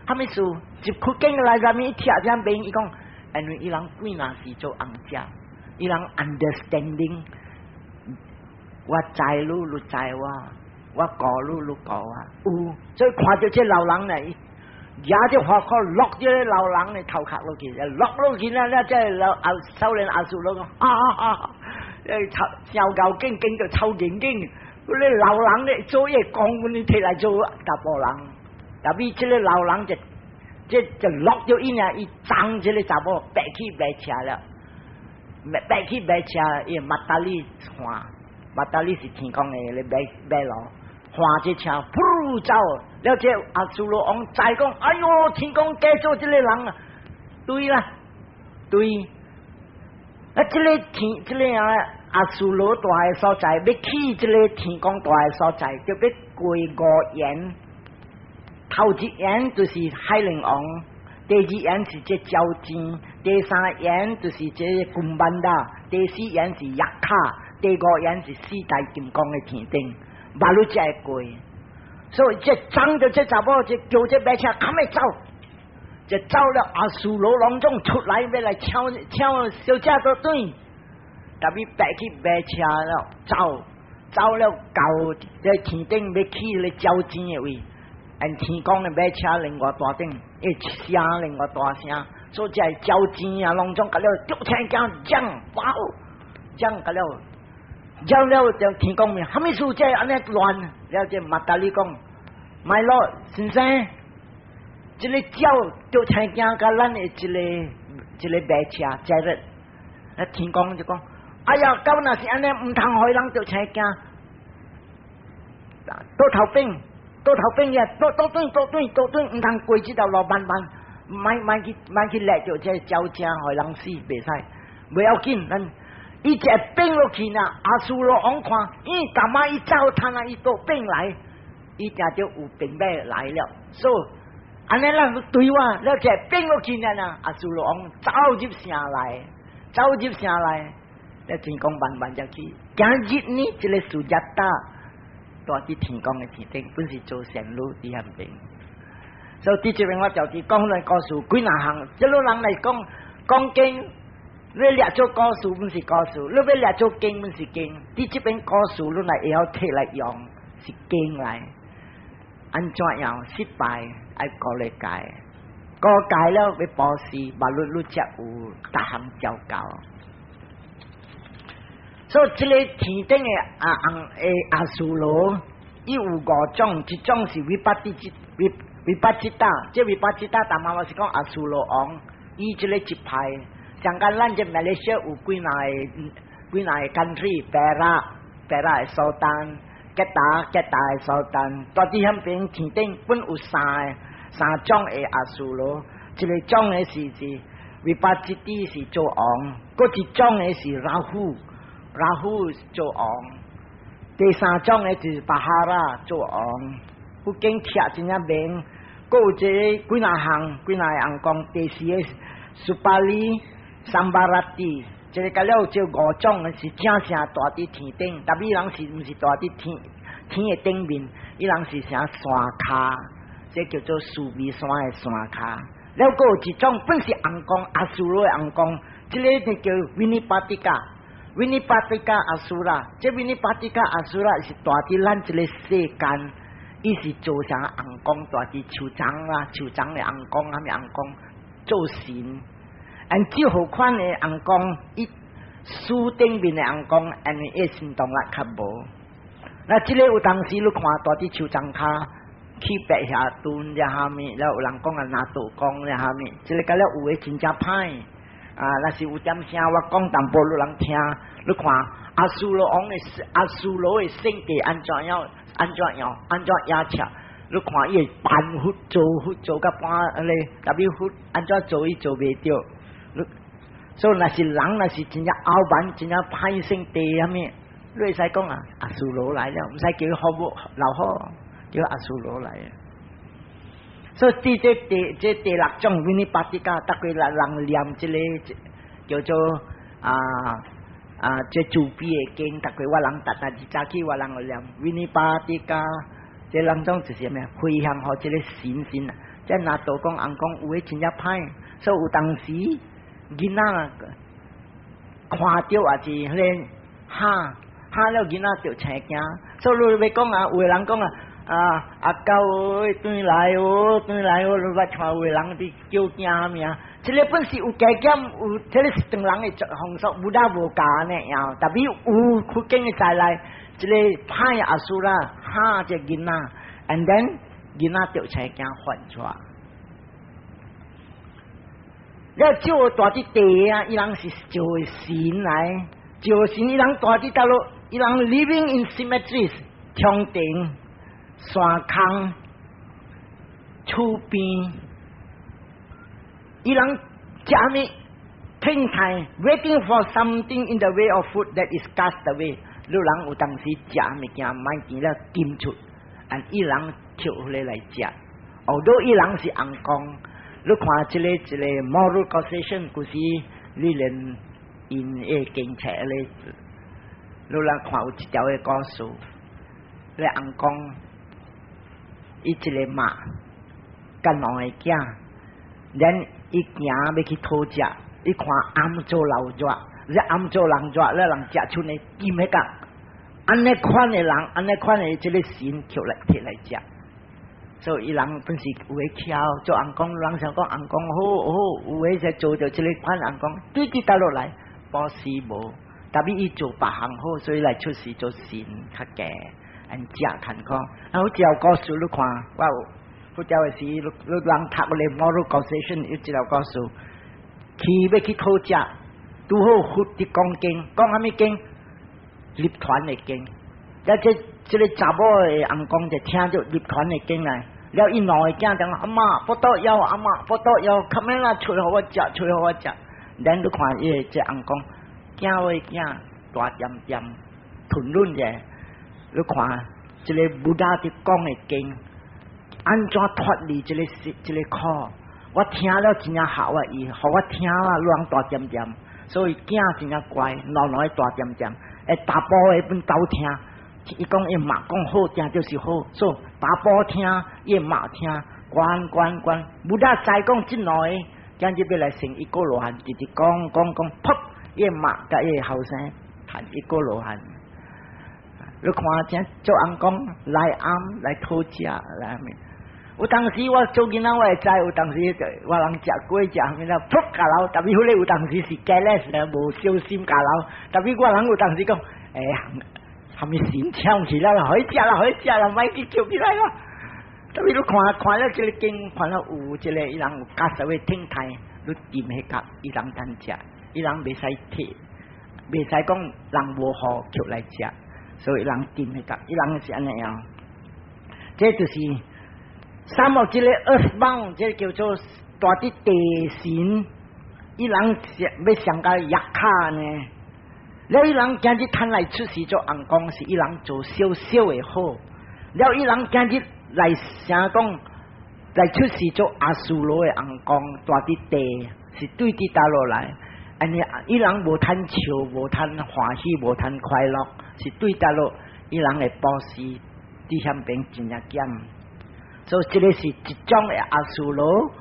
啥物事？入去境來內面，伊聽這邊，伊講，因為伊人幾若是做紅者，伊人 understanding，我知你，你知我，我顧你，你顧我，有，所以看著這老人咧，舉這花箍落這个老人的頭殼落去，落落去了，了這老阿少年阿叔攏講，啊啊啊！臭小狗驚驚到臭驚驚，彼个老人咧做嘢講，阮你提來做查埔人，但欲這个老人就這就落咗伊爾，伊撞這个查某，爬去馬車了，爬去馬車，伊馬達里換，馬達里是天公的咧馬馬路，換這車，噗走，了這阿蘇羅王知講，哎喲，天公假做這个人啊，對啦，對，啊，這个天，這个啊阿蘇羅蹛的所在，欲去這个天公蹛的所在，就欲過五緣。頭一緣就是海龍王，第二緣是這鳥筅，第三緣就是這金曼達，第四緣是藥卡，第五緣是四大金剛的天頂，馬路才會過。所以這撞著這查某，這叫這馬車較欲走，就走了阿蘇羅攏總出來欲來搶搶小姐倒轉，但欲爬去馬車了，走走了到這天頂欲去咧鳥筅的位。按天公的馬車另外大頂，伊聲另外大聲，所以這鳥筅啊，攏總共了竹青鏡講，哇哦，講共了，講了就天公問，啥物事這按呢亂？了這馬達里講，My Lord 先生，這个鳥竹青鏡佮咱的一个一个馬車載日，啊天公就講，哎呀，到若是按呢，毋通予人竹青鏡，倒頭反。倒頭反呀，倒倒轉倒轉倒轉，毋通過這條路慢慢，莫莫去莫去掠著這鳥筅，予人死袂使。袂要緊，咱伊一反落去呢，阿蘇羅王看，咦，幹嘛伊走，趁啊伊倒反來，伊定著有兵馬來了，所以按呢咱對我，了一反落去呢，阿蘇羅王走入城來，走入城來，咧天公慢慢就去。今日呢，這个蘇傑達。蹛佇天公的天頂，本是做仙女佇遐邊。所以佇這邊我就佇講來故事幾若項，這老人來講講經，你掠做故事本是故事，你欲掠做經本是經。佇這邊故事，你若會曉提來用，是經來。按怎樣失敗愛過來改，過改了欲布施，嘛你你才有逐項照教。所以這个天頂的阿紅的阿蘇羅，伊有五種，一種是 Vepacitti，Vepacitta，這 Vepacitta 大媽我是講阿蘇羅王，伊這個一派，像講咱這馬來西亞有幾若个幾若个 country，Perak，Perak 的蘇丹，吉達吉達的蘇丹，蹛佇遐邊天頂本有三个三種的阿蘇羅，一个種的是是 Vepacitti 是做王，閣一種的是 Rahu。Rahu 做王，第三種的就是巴哈拉做王，佛經聽真正明，閣有一個幾若項幾若個人講，第四个 Supali Sambarati，這个了這五種是正正蹛佇天頂，但伊人是毋是蹛佇天天的頂面？伊人是啥山跤，這叫做須彌山的山跤。了閣有一種本是尪公阿修羅的尪公，這个就叫 Vinipatika。Vinipatika Asura，這 Vinipatika Asura 是蹛佇咱這个世間，伊是做啥尪公蹛佇樹叢啦，樹叢的尪公，啥物尪公做神。按這號款的尪公，伊書頂面的尪公，因為伊神動力較無。那這个有當時你看蹛佇樹叢跤去白霞墩遮蝦米，了有人講啊拿道公遮蝦米，這个甲了有的真正歹。啊，若是有點聲，我講淡薄，有人聽。你看阿修羅王的阿修羅的性格按怎樣？按怎樣？按怎壓尺？你看伊會扮佛做佛做甲半咧，特別佛按怎做伊做袂著。你所以若是人，若是真正傲慢，真正歹性地啥物，你會使講啊，阿修羅來了，毋使叫伊好母老好，叫阿修羅來。所以這第這第六種 Vinipatika，逐個人念這個叫做啊啊，這慈悲的經，逐個我人逐逐日早起我人會念 Vinipatika，這兩種就是咩？回向予這個神神啊！這拿道講尪公有的真正歹，所以有當時囡仔看著也是彼个嚇嚇了囡仔就青驚，所以你欲講啊，有的人講啊。啊！阿狗轉來哦，轉來哦，你捌看有的人佇叫驚物啊？這个本是有加減，有這个是唐人的風俗，Buddha 無教按呢樣。特別有佛經的在內，這个歹阿蘇啦，嚇這囡仔，and then 囡仔就青驚犯錯。了照蹛佇地啊，伊人是照神來，照神伊人蹛佇佗落，伊人 living in cemeteries，長亭。山空、厝邊，伊人食物聽待，waiting for something in the way of food that is cast away。你人有當時食物件，莫見了金出，按伊人抾回來食。although 伊人是尪公，你看這个這个 moral causation 故事，你連𪜶的經冊咧，你人看有一條的故事，咧尪公。伊一个媽佮兩个囝，然伊行欲去討食，伊看暗做老熱，你暗做人熱，咧人食出來金彼個，按呢款的人，按呢款的這个神抾來摕來食，所以伊人本是有的巧做尪公，人想講尪公好好，有的就做著這个款尪公，對佇佗落來，保死無，特別伊做別項好，所以來出世做神較低。按食坎坷，啊，有一條故事你看，我有佛教的時，你你人讀咧 moral causation 有一條故事，去欲去討食，拄好佛佇講經，講啥物經？入團的經，了這這个查某的尪公就聽著入團的經來，了伊兩个囝講阿嬤，腹肚枵，阿嬤腹肚枵，較免啦，揣予我食，揣予我食。咱你看伊个這尪公，囝喂囝，大點點，吞忍者。你看，這个 Buddha 佇講的經，按怎脫離這个這个苦？我聽了真正合我意，予我聽啊，攏大點點。所以囝真正乖，老老大點點。會查埔的本斗聽，伊講伊媽講好聽就是好，所以查埔聽，伊媽聽，關關關。Buddha 知講這兩個，今日欲來成一果羅漢，直直講講講，噗！伊媽佮伊後生談一果羅漢。你看這做尪公來暗來討食來物。有當時我做囡仔我會知，有當時我人食粿食啥物啦，噗共流，特別彼个有當時是 careless 無小心共流，特別我人有當時講，欸，啥物神搶去了，好食啦，好食啦，莫去抾起來咯。特別你看看了這个經，看了有這个伊人有加實的聽態，你掂彼個伊人通食，伊人袂使摕，袂使講人無予抾來食。所以人掂彼個，伊人是按呢樣，這就是三惡這个 earthbound，這個叫做蹛佇地神，伊人欲上共 yakkha 呢。了伊人今日趁來出世做尪公，是伊人做少少的好。了伊人今日來啥講來出世做阿修羅的尪公，蹛佇地是對佇佗落來。按呢伊人無貪笑，無貪歡喜，無貪快樂，是對佗落伊人的布施佇遐邊真正減。所以這个是一種的阿修羅，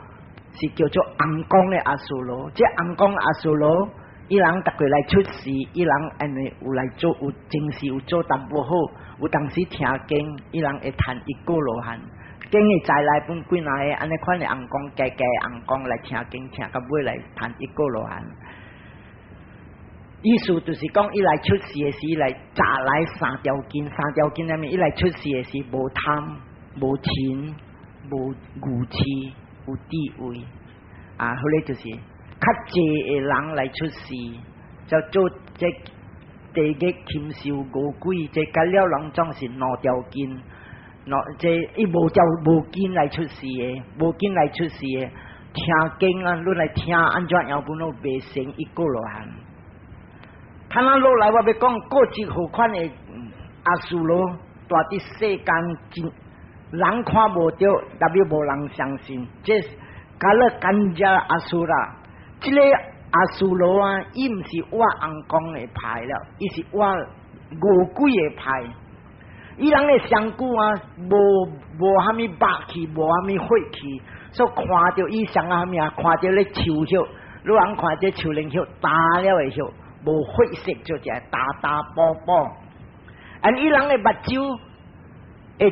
是叫做甕光的阿修羅。這甕光阿修羅，伊人逐過來出世，伊人按呢有來做，有前世有做淡薄好，有當時聽經，伊人會趁一果羅漢。經的再來分幾若个，按呢款的甕光，加加甕光來聽經，聽到尾來趁一果羅漢。意思就是講，伊來出世的時來早來三條筋，三條筋裡面，伊來出世的時無貪、無嗔、無愚痴、有智慧。啊，彼个就是較濟的人來出世，就做這地獄禽獸餓鬼，這甲了攏總是兩條筋，兩這伊無條無筋來出世的，無筋來出世的，聽經啊，你來聽按怎樣本攏袂成一果羅漢。他那落來，我欲講閣一號款的阿修羅，蹛佇世間真人看無著，特別無人相信。這加勒干加阿蘇拉，這个阿修羅啊，伊毋是倚甕光的派了，伊是倚餓鬼的派。伊人的身軀啊，無無蝦米肉氣，無蝦米血氣，所以看著伊像蝦米啊？看著咧樹葉，你人看這樹林葉焦了的葉。無血色就只焦焦薄薄，啊！伊人的目睭會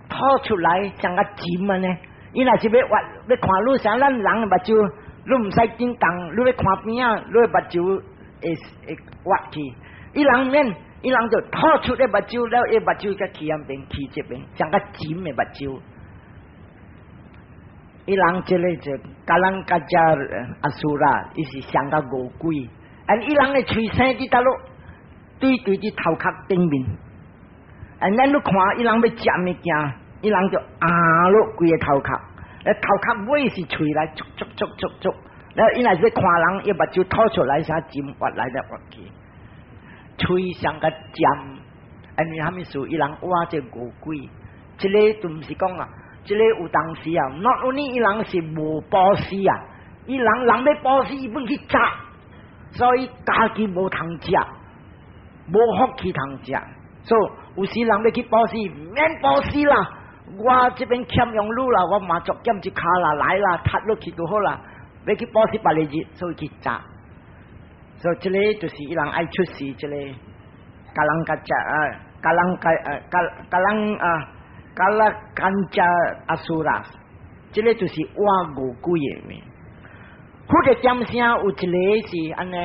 吐出來像個針按呢。伊若是欲挖欲看你像咱人的目睭，你毋使叮當，你欲看邊仔，你的目睭會會挖去。伊人免，伊人就吐出的目睭了，伊目睭才去按邊去這邊，像個針的目睭。伊人這个就加人加只阿蘇拉，伊是像個餓鬼。啊！伊人的喙生佇佗落，對對佇頭殼頂面。啊！咱你看，伊人欲食物件，伊人就壓落規个頭殼，頭殼尾是喙來啜啜啜啜啜。了伊若是看人，伊目睭吐出來啥針挖來來挖去，喙像個尖。因為啥物事？伊人倚這餓鬼，這个就毋是講啊，這个有當時啊，not only 伊人是無布施啊，伊人人欲布施，伊本去齙。所以家己無通食，無福氣通食。所以有時人欲去布施，免布施啦。我這邊欠用你啦，我嘛作減一跤啦，來啦，踢落去就好啦。欲去布施別个日，所以去齙。所以這个就是伊人愛出世，這个加人加食啊，加人加呃加加人啊，加拉干加阿蘇拉，這个就是倚餓鬼的名。佛的點聲有一个是按呢，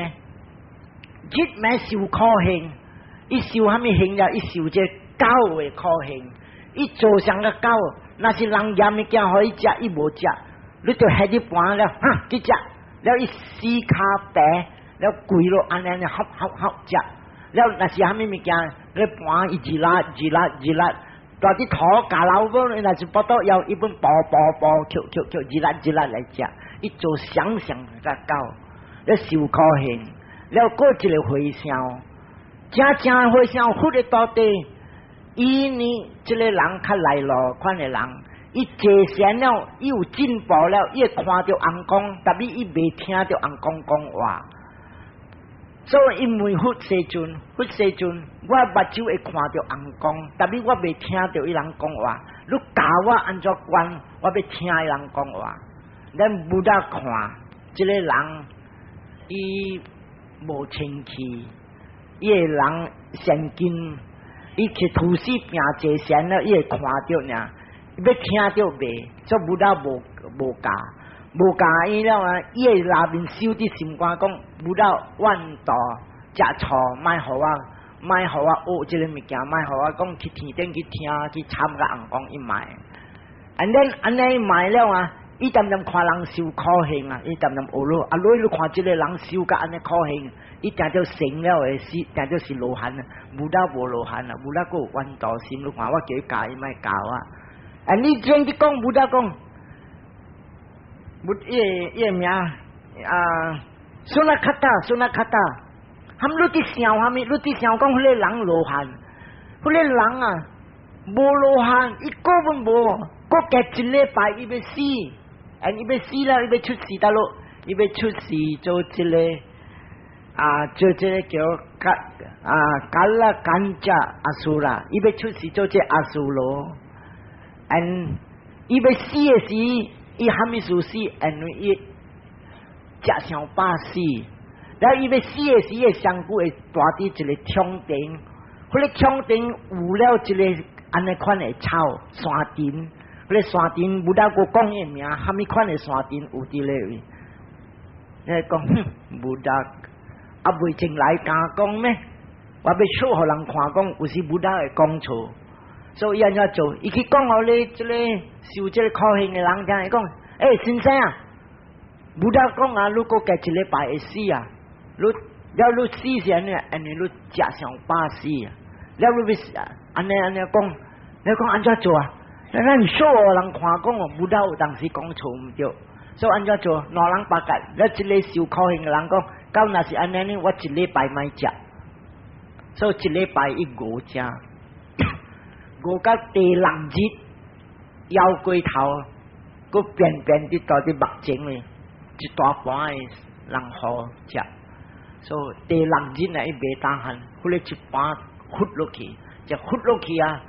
日暝受苦行，伊受蝦米刑呀？伊受這狗的苦刑，伊做像個狗，若是人挾物件予伊食，伊無食，你就下一盤了，哈去食，了伊四跤爬，了跪落按呢按呢，合合合食，了若是蝦米物件，你盤伊一粒一粒一粒，蹛佇塗咬老母，若是腹肚枵，伊本哺哺哺，抾抾抾，一粒一粒來食。伊做想像個狗，咧受苦刑，了閣一个和尚，正正和尚佛的徒弟，伊呢這个人較來路款的人，伊坐禪了，伊有進步了，伊會看著甕光，但是伊袂聽著甕光講話，所以伊問佛世尊，佛世尊，我目睭會看著甕光，但是我袂聽著伊人講話，你教我按怎觀，我欲聽伊人講話。咱 Buddha 看，這个人伊無清氣，伊个人善根，伊去吐死病坐禪了，伊會看著爾，欲聽著袂，所以 Buddha 無無教，無教伊了啊！伊會內面收佇心肝講，Buddha 怨道食錯，莫予我，莫予我學這个物件，莫予我講去天頂去聽去參佮甕光伊莫。And then 按呢莫了啊！伊恬恬看人受苦刑啊！伊恬恬學咯，啊，你你看這个人受甲按呢苦刑，伊定著成了的是，定著是羅漢啊，Buddha 無羅漢啊，Buddha閣有怨妒心，你看我叫伊教伊莫教啊！啊，你轉去講 Buddha 講，不，伊个伊个名啊，Sunakkhatta，Sunakkhatta，含你佇想蝦米？你佇想講彼个人羅漢，彼个人啊，無羅漢，伊根本無，閣加一禮拜伊欲死。啊！伊欲死了，伊欲出世佗落，伊欲出世做這个啊，做這個叫加啊 Kalakanja Asura，伊欲出世做這阿修羅，and 伊欲死的時，伊蝦米事死？因為伊食傷飽死。然後伊欲死的時，伊的身軀會蹛佇一個窗頂，彼個窗頂有了一個按呢款的草山頂，彼個山頂 Buddha 閣講伊名，蝦米款的山頂有佇咧位？你講，哼，Buddha 猶未前來敢講咩？我欲 show 予人看講，有時 Buddha 會講錯，所以伊按怎做？伊去講予咧，這個受這個苦刑的人聽，伊講：欸，先生啊，Buddha 講啊，你閣加一禮拜會死啊！你了你死是按呢？因為你食傷飽死啊！了你欲死啊？按呢按呢講，你講按怎做啊？咱 show 予人看講哦，Buddha 有當時講錯毋對，所以按怎做？兩人八格，了這個受苦刑的人講，到若是按呢呢，我一禮拜莫食，所以一禮拜伊餓食，餓到第六日枵過頭，閣便便佇倒佇目前咧，一大盤的人予食，所以第六日呢伊袂當閒，彼個一盤忽落去，就忽落去啊！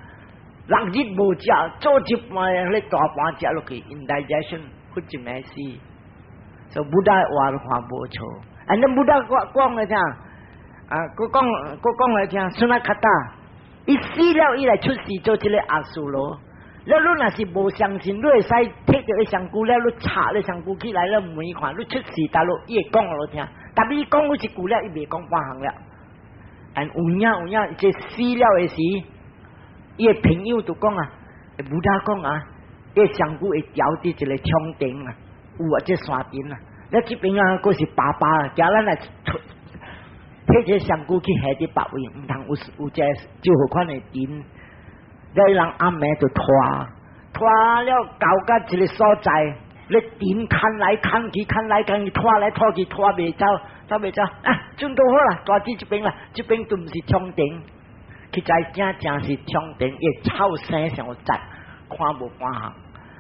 六日無食，做一半彼個大盤食落去，indigestion 忽一暝死。所以 Buddha 話話無錯，按呢 Buddha 講講來聽，啊，閣講閣講來聽，Sunakkhatta，伊死了伊來出世做這個阿修羅。了你若是無相信，你會使提著伊身軀了，你拆你身軀起來了，問伊看，你出世佗落，伊會講予你聽。但伊講予一句了，伊袂講半項了。但有影有影，這死了的時，伊的朋友就講啊，Buddha 講啊，伊身軀會掉佇一個窗頂啊，有啊，這山頂啊。你這邊啊，閣是爸爸，叫咱來提這身軀去下佇別位，毋通有有這就好款的頂。了伊人暗暝就拖拖了到甲一個所在，咧頂牽來牽去，牽來牽去，拖來拖去，拖袂走，走袂走啊！準都好啦，蹛佇這邊啦，這邊都毋是窗頂，去知正正是窗頂，伊草生傷雜，看無半項，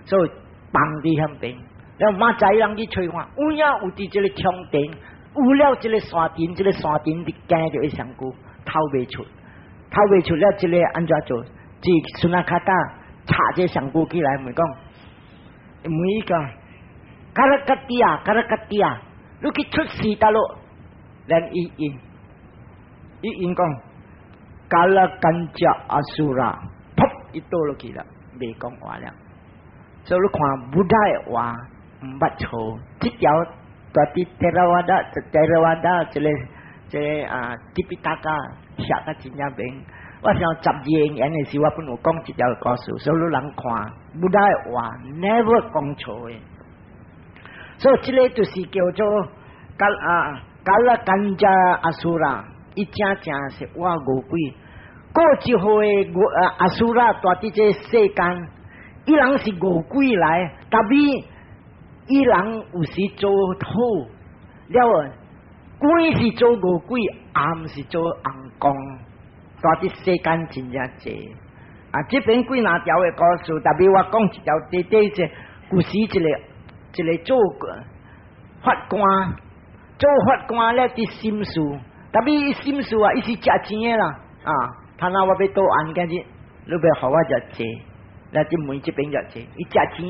所以放佇遐邊。了明早人去揣看，有影有佇這個窗頂，有了這個山頂，這個山頂佇驚著伊身軀，透袂出，透袂出了，這個按怎做？這 Sunakkhatta 拆這身軀起來，問講，問伊講，Kalakattiya，Kalakattiya，你去出世佗落，咱伊應，伊應講，Kalakanja Asura，噗，伊倒落去了，袂講話了。所以你看，Buddha 的話毋捌錯，這條蹛佇 Theravada，Theravada 這個這個啊，Tipitaka 寫得真正明。我想十二因緣的時，我本有講這條故事，所以你人看，Buddha 的話 never 講錯的。所以這個就是叫做加啊 Kalakanja Asura，伊正正是活餓鬼。過一歲餓啊 Asura 蹛佇這世間，伊人是餓鬼來，但是伊人有時做好了，鬼是做餓鬼，暗是做尪公。蹛佇世間真正濟啊！這邊幾若條的故事，特別我講一條短短這舊時一個一個做法官，做法官咧佇審事，特別伊審事啊，伊是食錢的啦啊！他若我欲倒案今日，你欲予我遮濟，來這門這邊遮濟，伊食錢，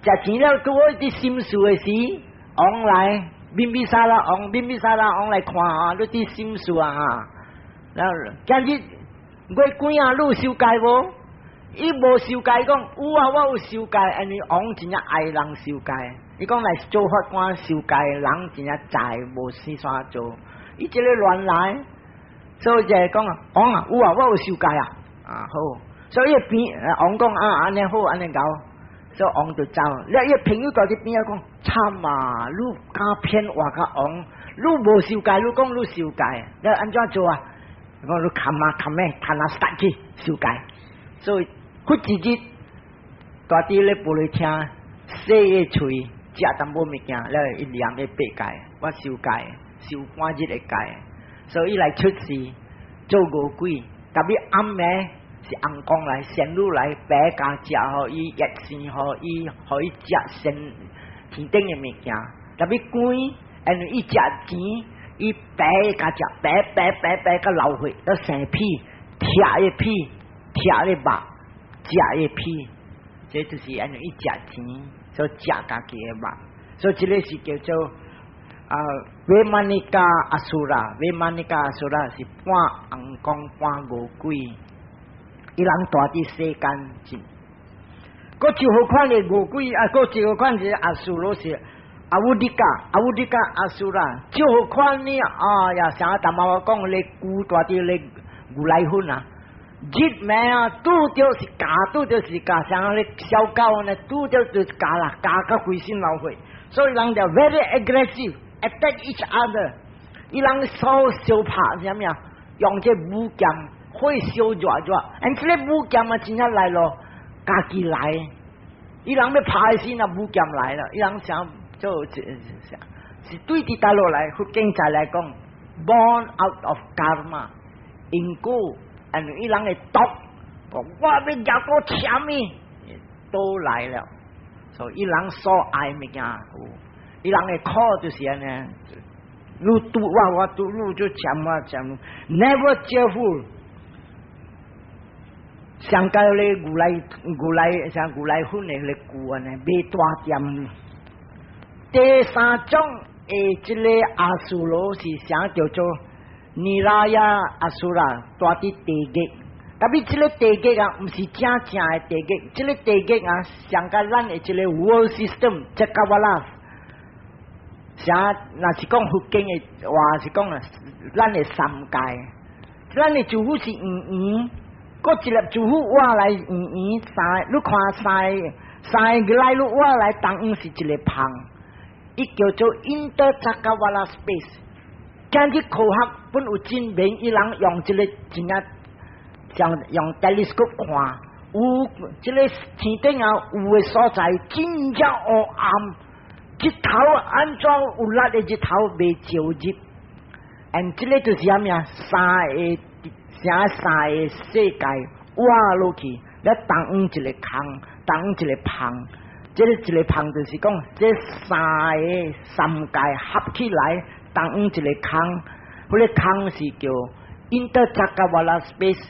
食錢了，拄好佇審事的時，王來 Bimbisara 王，Bimbisara 王來看啊，你佇審事啊哈。然後今日月鬼啊，你有受戒無？伊無受戒，講有啊，我有受戒，因為王真正愛人受戒。伊講來做法官受戒，人真正在無事煞做，伊這個亂來，所以就講啊，王啊，有啊，我有受戒啊，啊好，所以邊王講啊，按呢好，按呢𠢕，所以王就走。了伊朋友佇邊仔講，慘啊，你敢騙活較王，你無受戒，你講你受戒，你按怎做啊？我你冚啊冚咩，彈啊殺去受戒，所以忽一日，蹛佇咧玻璃廳洗個喙，食淡薄物件，了伊念咧八戒，我受戒，受半日的戒，所以伊來出世做餓鬼，特別暗暝是尪公來仙女來白加食，予伊藥膳，予伊予伊食仙天頂的物件，特別鬼，因為伊食錢，伊白共食，白白白白共流血，了生屁，拆伊屁，拆伊肉，食伊屁，這就是按呢伊食錢，所以食家己的肉，所以這个是叫做啊 Vaimanika Asura，Vaimanika Asura 是半尪公半餓鬼，伊人蹛佇世間真。閣就好款的餓鬼啊，閣就好款是阿修羅是 Avudhika，Avudhika Asura，就好款呢啊呀，像頭仔我講咧，龜蹛佇咧牛奶粉啊，日暝啊，拄著是咬，拄著是咬，像咧小狗呢，拄著就是咬啦，咬甲規身流血，所以人就 very aggressive，attack each other，伊人所相拍是啥物啊？用這武劍，火燒熱熱，and 這个武劍啊，真正來咯。家己來，伊人欲拍時，那武劍來了，伊人想做是是對佇佗落來，佛經在來講，born out of karma，因果，and 伊人會毒，講我欲舉刀攕伊，都來了，所以伊人所愛物件有，伊人的苦就是按呢，你毒我，我毒你就攕我攕，never cheerful。上個咧牛奶牛奶像牛奶粉的彼個龜按呢，袂大點。第三種的這个阿修羅是啥叫做 Niraya Asura，蹛佇地獄。特別這个地獄啊，毋是正正的地獄，這个地獄啊，上共咱的這个 world system， Cakkavala。啥？若是講佛經的話，是講啊，咱的三界，咱的諸佛是圓圓。閣一粒諸佛活來圓圓三，你看三个三个來你活來當中是一个縫，伊叫做 Intercakkavala space。今日科學本有證明，伊人用這个真正像用 telescope 看，有這个天頂啊有的所在真正烏暗，日頭按怎有力的日頭袂照入，and 這个就是啥物啊？三个啥三个世界挖落去，咧當一个空，當一个縫，這个一个縫就是講這三个三界合起來，當一个空，彼个空是叫 Intercakkavala space。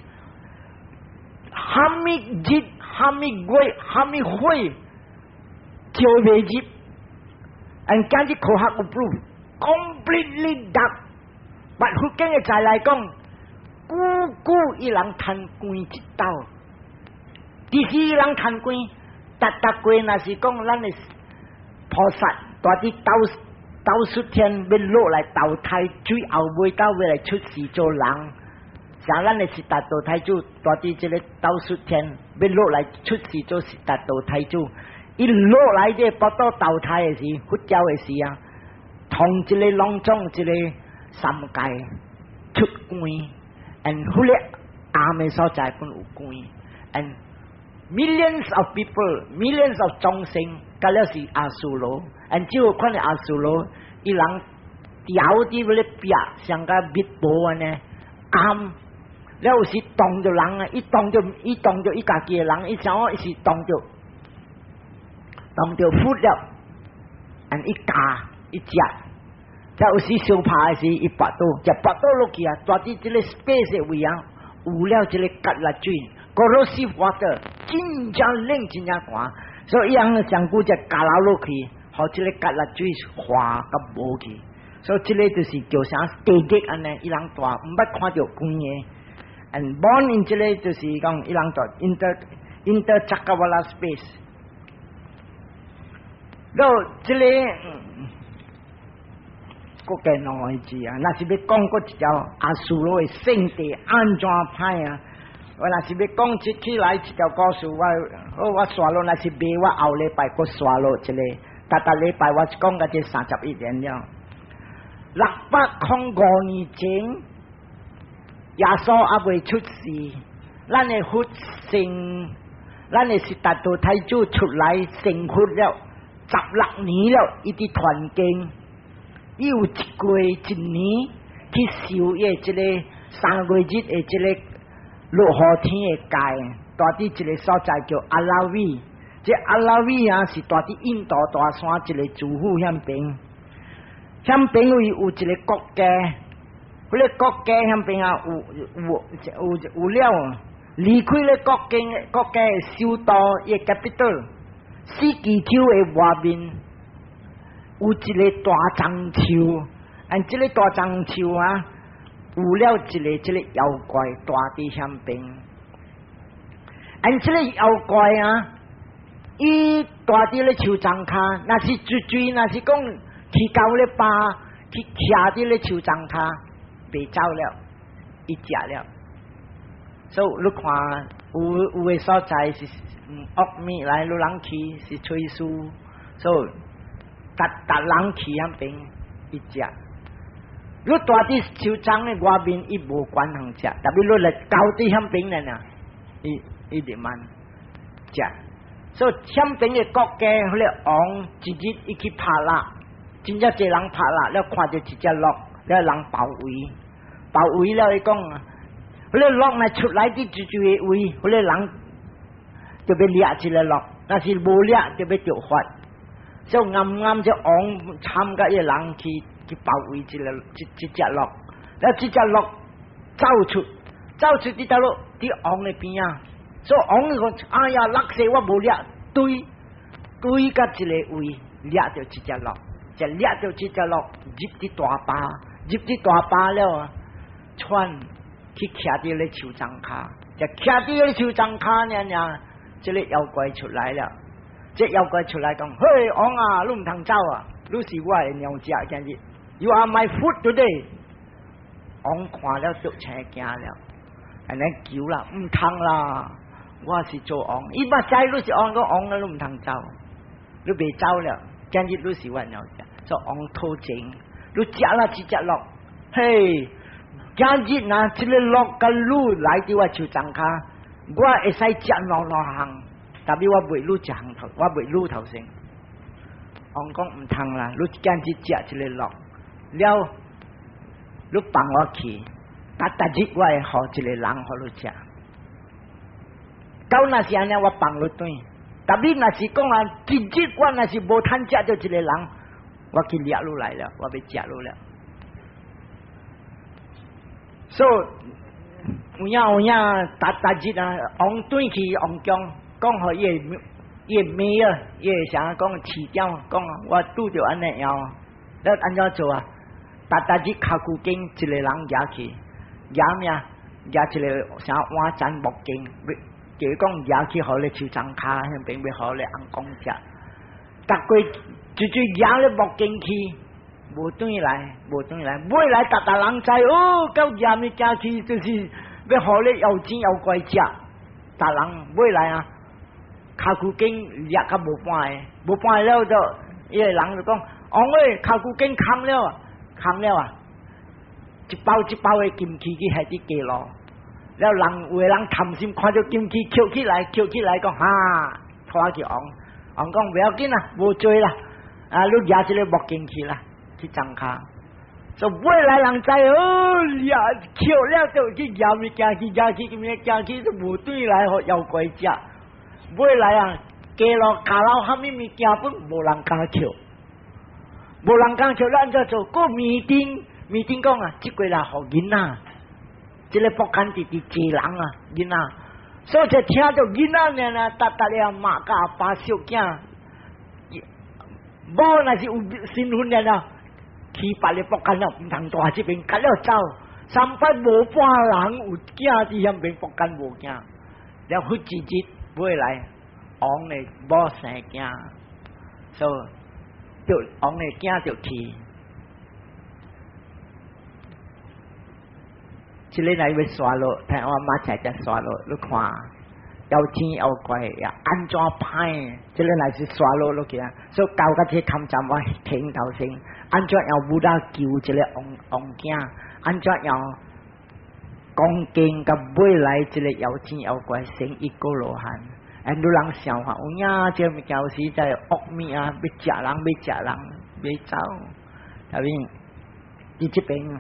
蝦米日、蝦米月、蝦米火，照袂入。and 今日科學有 prove completely dark。but 佛經的在來講，久久伊人趁光一道，其實伊人趁光，逐逐過若是講咱的菩薩，蹛佇兜率天欲落來投胎，最後尾到欲來出世做人。像咱的悉達多太子，蹛佇這个兜率天，欲落來出世做悉達多太子，伊落來這跋倒投胎的時，佛教的時啊，同一个攏總這个三界出光，and 彼个暗的所在本有光，and millions of people, millions of 眾生，佮了是阿修羅，and 這個款的阿修羅，伊人牢佇咧壁，像個密布按呢，暗。了有時擋著人啊，伊擋著伊擋著伊家己的人，伊想講伊是擋著擋著佛了，and 伊咬伊食，才有時相拍的時，伊跋倒，就跋倒落去啊！蹛佇這个 space 的位啊，有了這个芥辣水，corrosive water，真正冷，真正寒，所以伊人上古就咬落去，予這个芥辣水化甲無去，所以這个就是叫啥地獄按呢，伊人蹛毋捌看著光的。And born in 這个就是講伊人蹛 inter Cakkavala space。了這个閣加兩個字啊，若是欲講閣一條阿修羅的聖地按怎歹啊？我若是欲講這起來一條故事，我好我煞落，若是袂我後禮拜閣煞落一個，逐逐禮拜我講到這31年了。605年前，耶穌猶未出世，咱的佛成，咱的悉達多太子出來成佛了，16年了，伊佇傳經，伊有一過一年去受伊這个3月日的這个落雨天的戒，蹛佇一个所在叫阿拉維，這阿拉維啊是蹛佇印度大山一个祖父遐邊。遐邊位有一個國家，彼個國家遐邊啊有有有有了，離開咧國境國家的首都伊 capital 四季丘的外面有一個大樟樹，and 這個大樟樹啊，有了一個這個妖怪蹛佇遐邊，and 這個妖怪啊，伊蹛佇咧樹叢跤，若是追追，若是講去到咧壩，去徛佇咧樹叢跤，袂走了，伊食了。所以你看有有的所在是惡物來，你人去是吹書，所以逐逐人去遐邊伊食。你蹛佇樹叢的外面，伊無管通食，特別你來到佇遐邊咧呢，伊伊就慢食。所以遐邊的國家，彼個王一日伊去拍獵，真正濟人拍獵，了看著一隻鹿，了人包圍，包圍了伊講，彼個鹿若出來佇一一個位，彼個人就欲掠這個鹿，若是無掠就欲著罰。所以啱啱這王參佮伊個人去去包圍這個這這隻鹿，了這隻鹿走出，走出佇佗落佇王的邊仔。所以王講：哎呀，落勢我無掠，對對佮一個位掠著這隻鹿，就掠著這隻鹿入佇大壩，入佇大壩了啊，竄去徛佇咧樹叢跤，就徛佇咧樹叢跤爾爾，這個妖怪出來了。這妖怪出來講：嘿，王啊，你毋通走啊！你是我的糧食，今日 You are my food today。王看了就青驚了，按呢求啦，毋通啦！我是做王，伊嘛知你是王，講王啊，你毋通走，你袂走了，今日你是我糧食，所以王討情，你食啦這隻鹿，嘿，今日若這個鹿佮你來佇我樹叢跤，我會使食兩兩項。特別我袂愈一項頭，我袂愈頭先。王講毋通啦，你今日食這個鹿了，你放我去，逐逐日我會予一個人予你食。到若是按呢，我放你轉。特別若是講啊，一日我若是無趁食著一個人，我去掠你來了，我欲食你了。所以有影有影，逐逐日啊，王轉去王宮。講予伊的伊的妹啊，伊的啥講市長講，我拄著按呢樣，你按怎做啊？逐逐日跤久間一個人舉去，舉咩？舉一個啥碗盞木鏡，欲就是講舉去予咧樹叢跤彼邊欲予咧翁公食。逐過就就舉咧木鏡去，無轉來，無轉來，尾來逐逐人知哦，到舉物件去就是欲予咧妖精妖怪食，逐人尾來啊！跤久間掠較無半个，無半个了就，伊個人就講：王喂，跤久間空了，空了啊！一包一包的金器去彼佇街路，了人有的人貪心，看著金器抾起來，抾起來講哈，拖去王，王講袂要緊啦，無濟啦，啊，你舉這個木鏡去啦，去叢跤。所以尾來人知哦，掠抾了就去舉物件去，舉去物件去，都無轉來予妖怪食。尾來啊，街路跤樓啥物物件本無人敢抾，無人敢抾，咱按怎做？閣麵丁，麵丁講啊，這過來予囡仔，這個卜干直直濟人啊，囡仔，所以就聽著囡仔爾爾，逐逐咧媽佮阿爸小囝，無若是有身份爾爾，去別个卜干了，毋通蹛這邊，結了走，三擺無半人有囝佇遐邊卜干無囝，了忽一日。尾來王的某生囝，所以就王的囝就去，這个來欲煞落，聽我媽才才煞落，你看妖精妖怪呀，按怎歹？這个來是煞落落去啊！所以到甲這個站我停頭先，按怎樣 Buddha 救這個王王囝？按怎樣？講經佮尾來這個妖精妖怪成一個羅漢，哎，你人想看有影，這物件有時在惡物啊，欲食人，欲食人，欲走。特別佇這邊，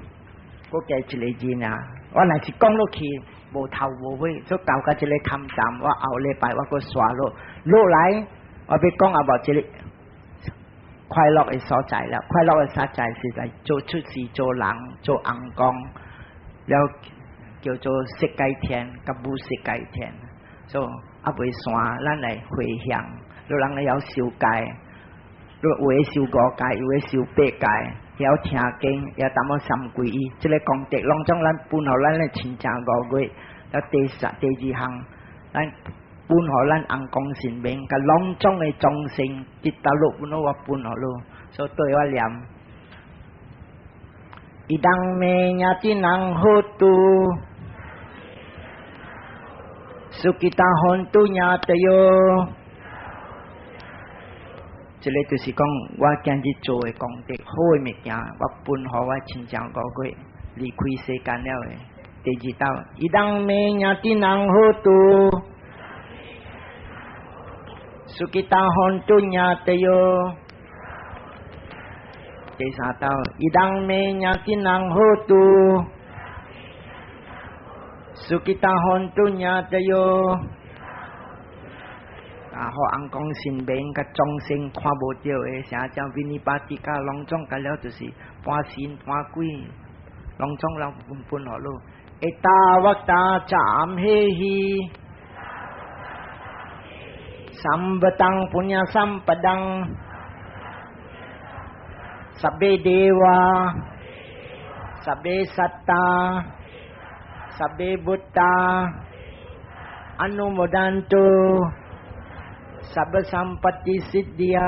閣加一個人啊，我若是講落去無頭無尾，所以到甲這個坎站，我後禮拜我閣煞落落來，我欲講啊無這個。快樂的所在啦。快樂的所在是來做出世做人做尪公，了叫做色界天佮無色界天。所以猶未散，咱來迴向，有人會曉受戒，有的受五戒，有的受八戒，曉聽經，也淡薄三歸依。這個功德攏總咱分予咱的親情五月。了第三、第二項，咱分予咱尪公神明，佮攏總的眾生，佇倒落分我分予你，所以對我念。Idaṃ me ñātinam hotu sukhitā hontu ñātayo。這個就是講我今日做的功德，好的物件，我分予我親情五月離開世間了的。第二道，Idaṃ me ñātinam hotu sukhitā hontu ñātayo。第三道，Idaṃ me ñātinam hotu sukhitā hontu ñātayo。啊，予尪公神明佮眾生看無著的，啥叫維尼巴တိ卡攏總甲了，就是半神半鬼，攏總攏分分予你。Ettāvatā ca amhehi sambhataṃ puññasampadaṃ sabbe devā sabbe sattā sabbe bhūtā anumodantu sabba sampatti siddhiyā.